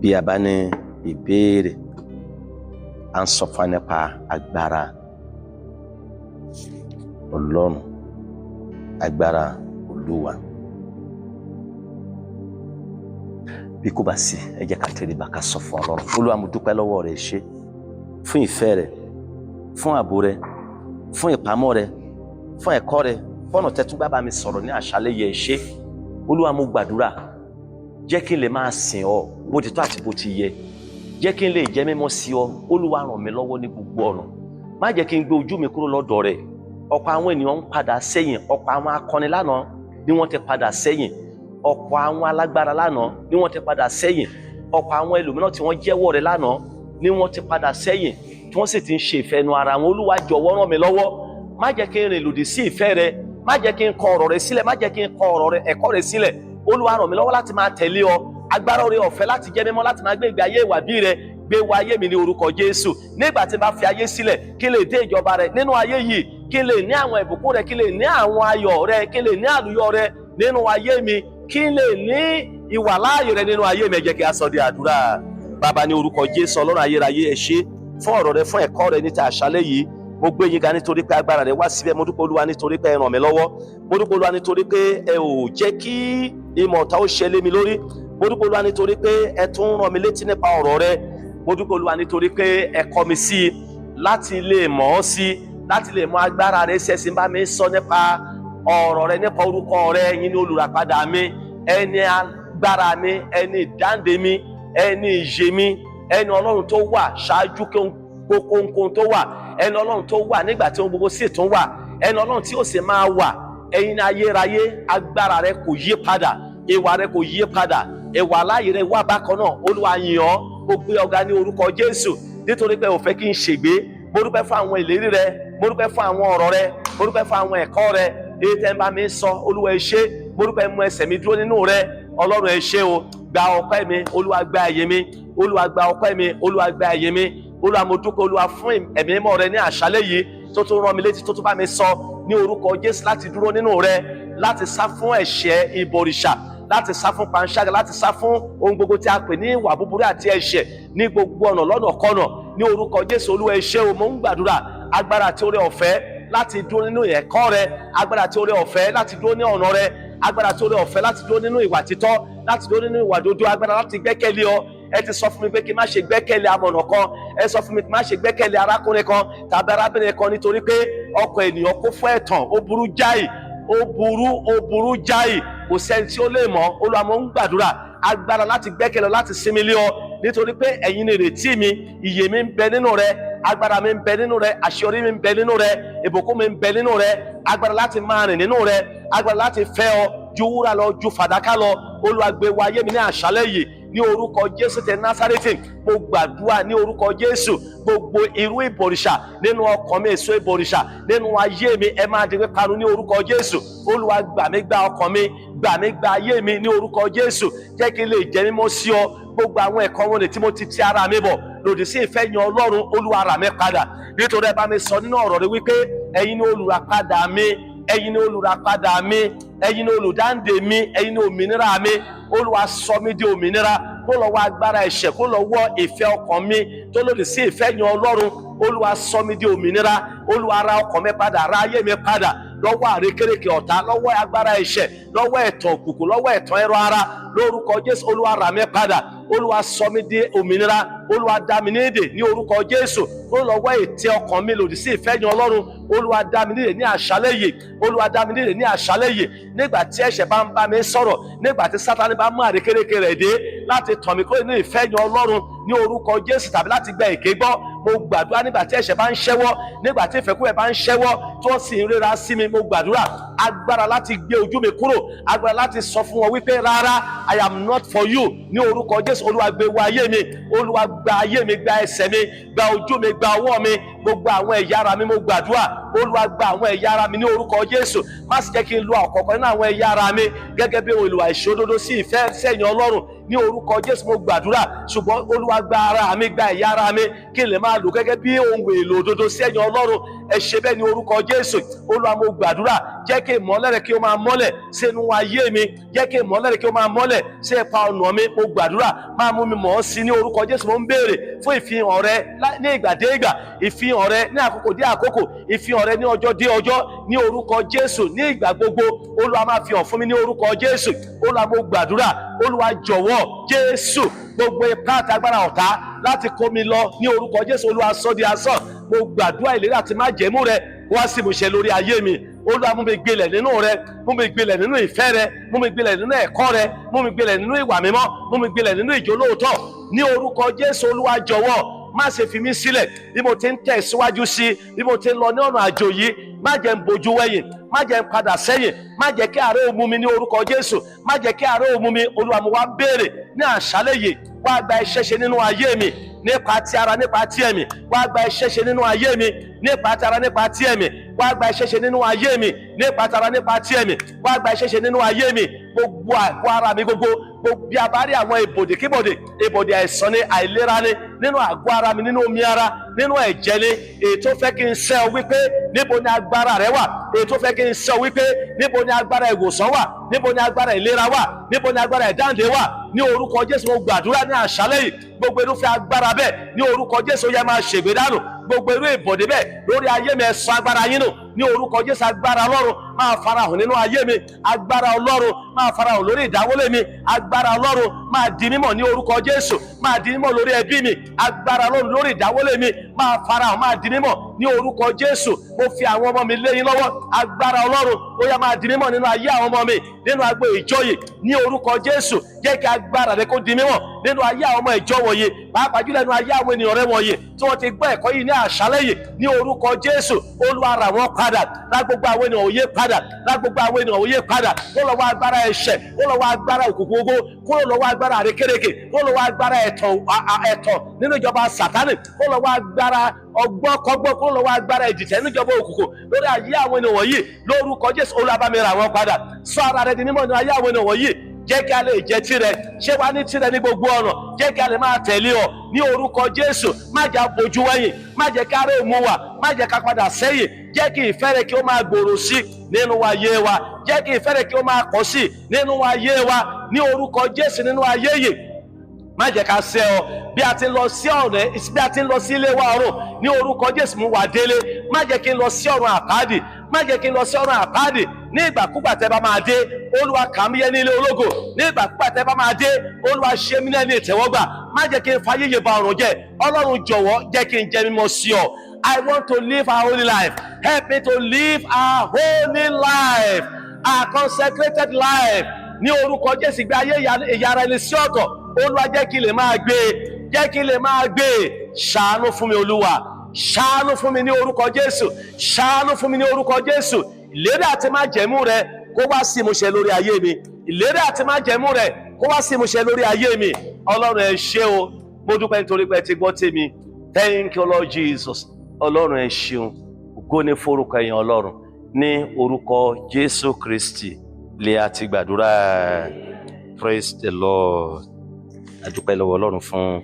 Bí a bá ní ìbéèrè, à ń sọ fún wa nípa agbára Ọlọ́run, agbára Olúwa. Bí kò bá sí, ẹ jẹ́ ká tẹríba, ká sọ fún Ọlọ́run. Olúwa, mo dúpẹ́ lọ́wọ́ rẹ, ṣé fún ìfẹ́ rẹ, fún ààbò rẹ, fún ìpamọ́ rẹ, fún ẹ̀kọ́ rẹ, fọ́nà tẹ́túgbà bá mi sọ̀rọ̀ ní àṣálẹ́ yẹ. Ṣé, Olúwa. Mo gbàdúrà, jẹ́ kí n lè máa sìn ọ́ bó ti tọ́ àti bó ti yẹ. Jẹ́ kí n lè jẹ́ mímọ́ sí ọ. Olúwa, ràn mí lọ́wọ́ ní gbogbo ọ̀nà. Má jẹ́ kí n gbé ojú mi kúrò lọ́dọ̀ rẹ̀. Ọ̀pọ̀ àwọn ènìyàn ń padà sẹ́yìn. Ọ̀pọ̀ àwọn akọni lánàá ni wọ́n ti padà sẹ́yìn. Ọ̀pọ̀ àwọn alágbára lánàá ni wọ́n ti padà sẹ́yìn. Ọ̀pọ̀ àwọn ẹlòmíràn tí wọ́n jẹ́wọ́ rẹ̀ lánàá ni wọ́n ti padà sẹ́yìn, tí wọ́n sì ti ń ṣe ìfẹ́ nu ara wọn. Olúwa, jọ̀wọ́ ràn mí lọ́wọ́. Má jẹ́ kí n rìn lòdì sí ìfẹ́ rẹ. Má jẹ́ kí n kọ ọ̀rọ̀ rẹ sílẹ̀. Má jẹ́ kí n kọ ọ̀rọ̀ rẹ, ẹ̀kọ́ rẹ sílẹ̀. Olúwa, ràn mí lọ́wọ́ láti máa tẹ̀lé ọ. Agbára oore ọ̀fẹ́ láti jẹ́ mímọ́, láti máa gbé ìgbé ayé ìwà bí rẹ, gbé wọ ayé mi ní orúkọ Jésù. Nígbà tí n bá fi ayé sílẹ̀, kí n lè dé ìjọba rẹ nínú ayé yìí, kí n lè ní àwọn ìbùkún rẹ, kí n lè ní àwọn ayọ̀ rẹ, kí n lè ní àlùyọ rẹ nínú ayé mi, kí n lè ní ìwàláàyè rẹ nínú ayé mi. Ẹ jẹ́ kí a sọ di àdúrà. Bàbá, ní orúkọ Jésù, Ọlọ́run ayérayé, ẹ ṣé fún ọ̀rọ̀ rẹ, fún ẹ̀kọ́ rẹ ní ti àṣálẹ́ yìí. Mo gbé yín ga nítorí pé agbára rẹ wá síbẹ̀. Mo dúpẹ́, Olúwa, nítorí pé ẹ ràn mí lọ́wọ́. Mo dúpẹ́, Olúwa, nítorí pé ẹ ò jẹ́ kí ìmọ̀ ọ̀tá ó ṣe lé mi lórí. Mo dúpẹ́, Olúwa, nítorí pé ẹ tún rán mi létí nípa ọ̀rọ̀ rẹ. Mo dúpẹ́, Olúwa, nítorí pé ẹ kọ́ mi sí i láti lè mọ̀ ọ́ sí, láti lè mọ agbára rẹ. Ṣẹ̀sìn bá mi sọ nípa ọ̀rọ̀ rẹ, nípa orúkọ rẹ. Ẹ̀yin ni olùràpadà mi, ẹni agbára mi, ẹni ìdáǹdè mi, ẹni ìyè mi, ẹni Ọlọ́run tó wà ṣáájú kí ohun tó wà, ẹni Ọlọ́run tó wà nígbà tí ohun gbogbo sì tún wà, ẹni Ọlọ́run tí ó sì máa wà. Ẹ̀yin ní ayérayé. Agbára rẹ kò yí padà, ìwà rẹ kò yí padà, ìwà láàyè rẹ wà bákan náà. Olúwa, yìn ọ́, mo gbé ọ̀gá ní orúkọ Jésù nítorí pé ò fẹ́ kí n ṣègbé. Mo dúpẹ́ fún àwọn ìlérí rẹ, mo dúpẹ́ fún àwọn ọ̀rọ̀ rẹ, mo dúpẹ́ fún àwọn ẹ̀kọ́ rẹ èyí tẹ́ ń bá mi sọ. Olúwa, ẹ ṣé. Mo dúpẹ́, mú ẹsẹ̀ mi dúró nínú rẹ. Ọlọ́run, ẹ ṣé o. Gba ọpẹ́ mi, Olúwa, gba ẹ̀yìn mi. Olúwa, gba ọpẹ́ mi. Olúwa, gba ẹ̀yìn mi. Olúwa, mo dúpẹ́, Olúwa, fún ẹ̀mí mímọ́ rẹ ní àṣálẹ́ yìí tó tún rán mi létí, tó tún bá mi sọ ní orúkọ Jésù láti dúró nínú rẹ, láti sá fún ẹ̀ṣẹ̀ ìbọ̀rìṣà, láti sá fún panṣágà, láti sá fún ohun gbogbo tí a pè ní ìwà búburú àti ẹ̀ṣẹ̀ ní gbogbo ọ̀nà, lọ́nà kọ́nà, ní orúkọ Jésù. Olúwa, ẹ ṣé o. Mo ń gbàdúrà, agbára àti oore ọ̀fẹ́ láti dúró nínú ẹ̀kọ́ rẹ, agbára àti oore ọ̀fẹ́ láti dúró ní ọ̀nà rẹ, agbára àti oore ọ̀fẹ́ láti dúró nínú ìwà títọ́, láti dúró nínú ìwà dodo, agbára láti gbẹ́kẹ̀lé ọ. Ẹ ti sọ fún mi pé kí n má ṣe gbẹ́kẹ̀lé amọ̀nà kan. Ẹ sọ fún mi kí n má ṣe gbẹ́kẹ̀lé arákùnrin kan tàbí arábìnrin kan, nítorí pé ọkàn ènìyàn kún fún ẹ̀tàn, ó burú jáì, ó burú, ó burú jáì, kò sẹ́ni tí ó lè mọ̀. Olúwa, mo ń gbàdúrà agbára láti gbẹ́kẹ̀lé ọ, láti sinmi lé ọ, nítorí pé ẹ̀yin ni ìrètí mi. Ìyè mi ń bẹ nínú rẹ, agbára mi ń bẹ nínú rẹ, àṣeyọrí mi ń bẹ nínú rẹ, ìbùkún mi ń bẹ nínú rẹ, agbára láti máa rìn nínú rẹ, agbára láti fẹ́ ọ ju wúrà lọ, ju fàdákà lọ. Olúwa, gbé wọ ayé mi ní àṣálẹ́ yìí ní orúkọ Jésù tẹ Násárẹ́tì. Mo gbàdúrà ní orúkọ Jésù, gbogbo irú ìbọ̀rìṣà nínú ọkàn mi, èso ìbọ̀rìṣà nínú ayé mi, ẹ máa di píparun ní orúkọ Jésù. Olúwa, gbà mí, gba ọkàn mi, gbà mí, gba ayé mi ní orúkọ Jésù. Jẹ́ kí n lè jẹ́ mímọ́ sí ọ. Gbogbo àwọn ẹ̀kọ́ wọn tí mo ti ti ara mi bọ̀ lòdì sí ìfẹ́ yan Ọlọ́run, Olúwa, rà mí padà, nítorí ẹ bá mi sọ nínú ọ̀rọ̀ rẹ wípé ẹ̀yin ni olùràpadà mi, ẹ̀yin ni olùràpadà mi, ẹ̀yin ni olùdáǹdè mi, ẹ̀yin ni òmìnira mi. Olúwa, sọ mí di òmìnira kó lọ́wọ́ agbára ẹ̀ṣẹ̀, kó lọ́wọ́ ìfẹ́ ọkàn mi tó lòdì sí ìfẹ́ yan Ọlọ́run. Olúwa, sọ mí di òmìnira. Olúwa, ra ọkàn mi padà, ra ayé mi padà lọ́wọ́ àrékérekè ọ̀tá, lọ́wọ́ agbára ẹ̀ṣẹ̀, lọ́wọ́ ẹ̀tàn òkùnkùn, lọ́wọ́ ẹ̀tàn ẹ̀rọ ara, lórúkọ Jésù. Olúwa, rà mí padà. Olúwa, sọ mí di òmìnira. Olúwa, dá mi nídè ní orúkọ Jésù kó lọ́wọ́ ètè ọkàn mi lòdì sí ìfẹ́ yan Ọlọ́run. Olúwa, dá mi nídè ní àṣálẹ́ yìí. Olúwa, dá mi nídè ní àṣálẹ́ yìí. Nígbà tí ẹ̀ṣẹ̀ bá ń bá mi sọ̀rọ̀, nígbà tí Sátánì bá mú àrékérekè rẹ̀ dé láti tàn mí kúrò ní ìfẹ́ yan Ọlọ́run ní orúkọ Jésù, tàbí láti gba èké gbọ́, mo gbàdúrà, nígbà tí ẹ̀ṣẹ̀ bá ń ṣẹ́wọ́, nígbà tí ìfẹ́kúfẹ̀ẹ́ bá ń ṣẹ́wọ́, tí wọ́n sì ń ríra sí mi, mo gbàdúrà agbára láti gbé ojú mi kúrò, agbára láti sọ fún wọn wípé rárá, I am not for you, ní orúkọ Jésù. Olúwa, gbé wọ ayé mi. Olúwa, gba ayé mi, gba ẹsẹ̀ mi, gba ojú mi, gba ọwọ́ mi, gbogbo àwọn ẹ̀yà ara mi. Mo gbàdúrà, Olúwa, gba àwọn ẹ̀yà ara mi ní orúkọ Jésù. Má sì jẹ́ kí n lo ọ̀kọ̀ọ̀kan nínú àwọn ẹ̀yà ara mi gẹ́gẹ́ bí ohun èlò àìṣòdodo sí ìfẹ́ sẹ́yìn Ọlọ́run ní orúkọ Jésù. Mo gbàdúrà, ṣùgbọ́n Olúwa, gba ara mi, gba ẹ̀yà ara mi, kí n lè máa lò gẹ́gẹ́ bí ohun èlò òdodo sí ẹ̀yìn Ọlọ́run. Ẹ ṣe bẹ́ẹ̀ ní orúkọ Jésù. Olúwa, mo gbàdúrà, jẹ́ kí ìmọ́lẹ̀ rẹ kí ó máa mọ́lẹ̀ sínú ayé mi, jẹ́ kí ìmọ́lẹ̀ rẹ kí ó máa mọ́lẹ̀ sí ipa ọ̀nà mi. Mo gbàdúrà, máa mú mi mọ̀ ọ́ sí ní orúkọ Jésù. Mo ń béèrè fún ìfihàn rẹ ní ìgbà dé ìgbà, ìfihàn rẹ ní àkókò dé àkókò, ìfihàn rẹ ní ọjọ́ dé ọjọ́ ní orúkọ Jésù. Ní ìgbà gbogbo, Olúwa, máa fi hàn fún mi ní orúkọ Jésù. Olúwa, mo gbàdúrà, Olúwa, jọ̀wọ́ Jésù, gbogbo ipá àti agbára ọ̀tá láti kó mi lọ ní orúkọ Jésù, Olúwa, sọ di asán. Mo gbàdúrà, ìlérí àti májẹ̀mú rẹ wá sí ìmúṣẹ lórí ayé mi. Olúwa, mú mi gbilẹ̀ nínú rẹ, mú mi gbilẹ̀ nínú ìfẹ́ rẹ, mú mi gbilẹ̀ nínú ẹ̀kọ́ rẹ, mú mi gbilẹ̀ nínú ìwà mímọ́, mú mi gbilẹ̀ nínú ìjólóòtọ́ ní orúkọ Jésù. Olúwa, jọ̀wọ́, má ṣe fi mí sílẹ̀ bí mo ti ń tẹ̀síwájú sí i, bí mo ti ń lọ ní ọ̀nà àjò yìí. Má jẹ́ ń bojú wẹ̀yìn, má jẹ́ ń padà sẹ́yìn, má jẹ́ kí àárẹ̀ ó mú mi ní orúkọ Jésù, má jẹ́ kí àárẹ̀ ó mú mi. Olúwa, mo wá béèrè ní àṣálẹ́ yìí, wá gba iṣẹ́ ṣe nínú ayé mi nípa ti ara, nípa ti ẹ̀mí. Wá gba iṣẹ́ ṣe nínú ayé mi nípa ti ara, nípa ti ẹ̀mí. Wá gba iṣẹ́ ṣe nínú ayé mi nípa ti ara, nípa ti ẹ̀mí. Wá gba iṣẹ́ ṣe nínú ayé mi, gbogbo àgọ́ ara mi gbogbo. Gbogbo bí a bá rí àwọn ìbòdì kíbòdì, ìbòdì àìsàn ni, àìlera ni nínú àgọ́ ara mi, nínú omi ara, nínú ẹ̀jẹ̀ ni, èyí tó fẹ́ kí n sẹ́ ọ wípé níbo ni agbára rẹ wà, èyí tó fẹ́ kí n sẹ́ ọ wípé níbo ni agbára ìwòsàn wà, níbo ni agbára ìlera wà, níbo ni agbára ìdáǹdè wà, ní orúkọ Jésù, mo gbàdúrà ní àṣálẹ́ yìí, gbogbo irúfẹ́ agbára bẹ́ẹ̀ ní orúkọ Jésù, ó yẹ máa ṣègbè dànù. Gbogbo irú ìbòdì bẹ́ẹ̀ lórí ayé mi, ẹ sọ agbára yín nù ní orúkọ Jésù. Agbára Ọlọ́run máa farahàn nínú ayé mi. Agbára Ọlọ́run máa farahàn lórí ìdáwọ́lé mi. Agbára Ọlọ́run máa di mímọ̀ ní orúkọ Jésù, máa di mímọ̀ lórí ẹbí mi. Agbára Ọlọ́run lórí ìdáwọ́lé mi máa farahàn, máa di mímọ̀ ní orúkọ Jésù. Mo fi àwọn ọmọ mi lé yín lọ́wọ́. Agbára Ọlọ́run, ó yá, máa di mímọ̀ nínú ayé àwọn ọmọ mi, nínú agbo ìjọ yìí ní orúkọ Jésù. Jẹ́ kí agbára rẹ kó di mímọ̀ nínú ayé àwọn ọmọ ìjọ wọ̀nyí, pàápàá jùlọ nínú ayé àwọn ènìyàn rẹ wọ̀nyí tí wọ́n ti gbọ́ ẹ̀kọ́ yìí ní àṣálẹ́ yìí ní orúkọ Jésù. Olúwa, rà wọ́n padà, rà gbogbo àwọn ènìyàn òye padà, rà gbogbo àwọn ènìyàn òye padà kó lọ́wọ́ agbára ẹ̀ṣẹ̀, kó lọ́wọ́ agbára òkùnkùn ogo, kúrò lọ́wọ́ agbára àrékérekè, kó lọ́wọ́ agbára ẹ̀tàn ẹ̀tàn nínú ìjọba Sátánì, kó lọ́wọ́ agbára ọgbọ́n kọ́gbọ́n, kó lọ́wọ́ agbára ìdìtẹ̀ nínú ìjọba òkùnkùn lórí ayé àwọn ènìyàn wọ̀nyí lórúkọ Jésù. Olúwa, bá mi rà wọ́n padà. Sọ ara rẹ di mímọ́ nínú ayé àwọn ènìyàn wọ̀nyí. Jẹ́ kí a lè jẹ́ tirẹ̀, ṣé wàá ní tirẹ̀ ní gbogbo ọ̀nà. Jẹ́ kí a lè máa tẹ̀lé ọ ní orúkọ Jésù. Má jẹ́ abojú wẹ̀yìn, má jẹ́ ká rẹ̀ mú wa, má jẹ́ ká padà sẹ́yìn. Jẹ́ kí ìfẹ́ rẹ̀ kí ó máa gbòòrò sí nínú ayé wa. Jẹ́ kí ìfẹ́ rẹ̀ kí ó máa pọ̀ sí nínú ayé wa ní orúkọ Jésù. Nínú ayé yìí, má jẹ́ ká sẹ́ ọ bí a ti ń lọ sí ọ̀rẹ́, bí a ti ń lọ sí ilé wa ọ̀run ní orúkọ Jésù. Mú wa délé. Má jẹ́ kí n lọ sí ọ̀run àpáàdì, má jẹ́ kí n lọ sí ọ̀run àpáàdì. Ní ìgbàkúgbà tẹ́ bá máa dé, Olúwa, kà mí yẹ ní ilé ológo. Ní ìgbàkúgbà tẹ́ bá máa dé, Olúwa, ṣe mí ní ìtẹ́wọ́gbà. Má jẹ́ kí n fayé yìí ba ọ̀run jẹ́. Ọlọ́run, jọ̀wọ́, jẹ́ kí n jẹ́ mímọ́ sí ọ. I want to live a holy life. Help me to live a holy life, a consecrated life. Ní orúkọ Jésù, gbé ayé ìyára ẹni sí ọ̀tọ̀, Olúwa, jẹ́ kí n lè máa gbé, jẹ́ kí n lè máa gbé. Ṣàánú fún mi, Olúwa, ṣàánú fún mi ní orúkọ Jésù. Ṣàánú fún mi ní orúkọ Jésù. Ìlérí àti májẹ̀mú rẹ kó wá sí ìmúṣẹ lórí ayé mi. Ìlérí àti májẹ̀mú rẹ kó wá sí ìmúṣẹ lórí ayé mi. Ọlọ́run, ẹ ṣé o. Mo dúpẹ́ nítorí pé ẹ ti gbọ́ tèmi. Thank you, Lord Jesus. Ọlọ́run, ẹ ṣeun. Ògo ní forúkọ ẹ̀yìn Ọlọ́run. Ní orúkọ Jésù Kristi lè a ti gbàdúrà. Praise the Lord. A dúpẹ́ lọ́wọ́ Ọlọ́run fún